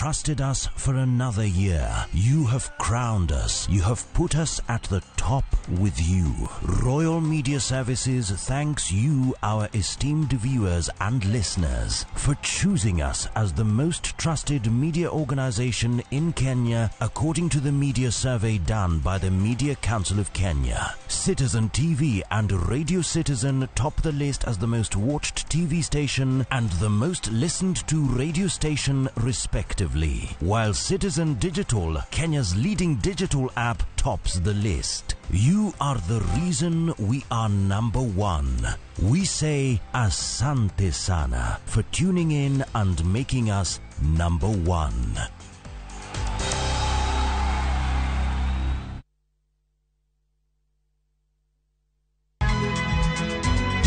trusted us for another year. You have crowned us. You have put us at the top with you. Royal Media Services thanks you, our esteemed viewers and listeners, for choosing us as the most trusted media organization in Kenya, according to the media survey done by the Media Council of Kenya. Citizen TV and Radio Citizen top the list as the most watched TV station and the most listened to radio station, respectively, while Citizen Digital, Kenya's leading digital app, tops the list. You are the reason we are number one. We say Asante Sana for tuning in and making us number one.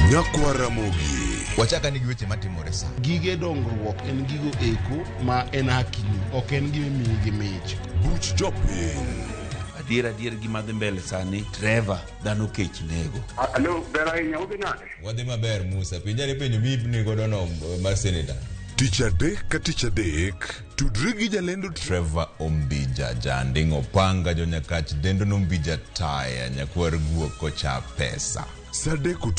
Nyakwa Ramogi. Wachaka ni gi weche matimore sa. Gige dongruok en gigo eko ma en hakini, ok en gima imiyi gi mich. Buch jopiny. Adier adier gima dhi mbele sani Trevor dhano kech nego. Alo, ber ahinya, udhi nade? Wadhi maber Musa, penjane penjo miipni godo no mar seneta. Tich adek ka tich adek, tudri gi jalendo Trevor Ombija, janding opanga jonyakach dendo nombija taya nyakwar guok kocha pesa. Sa adek otieno.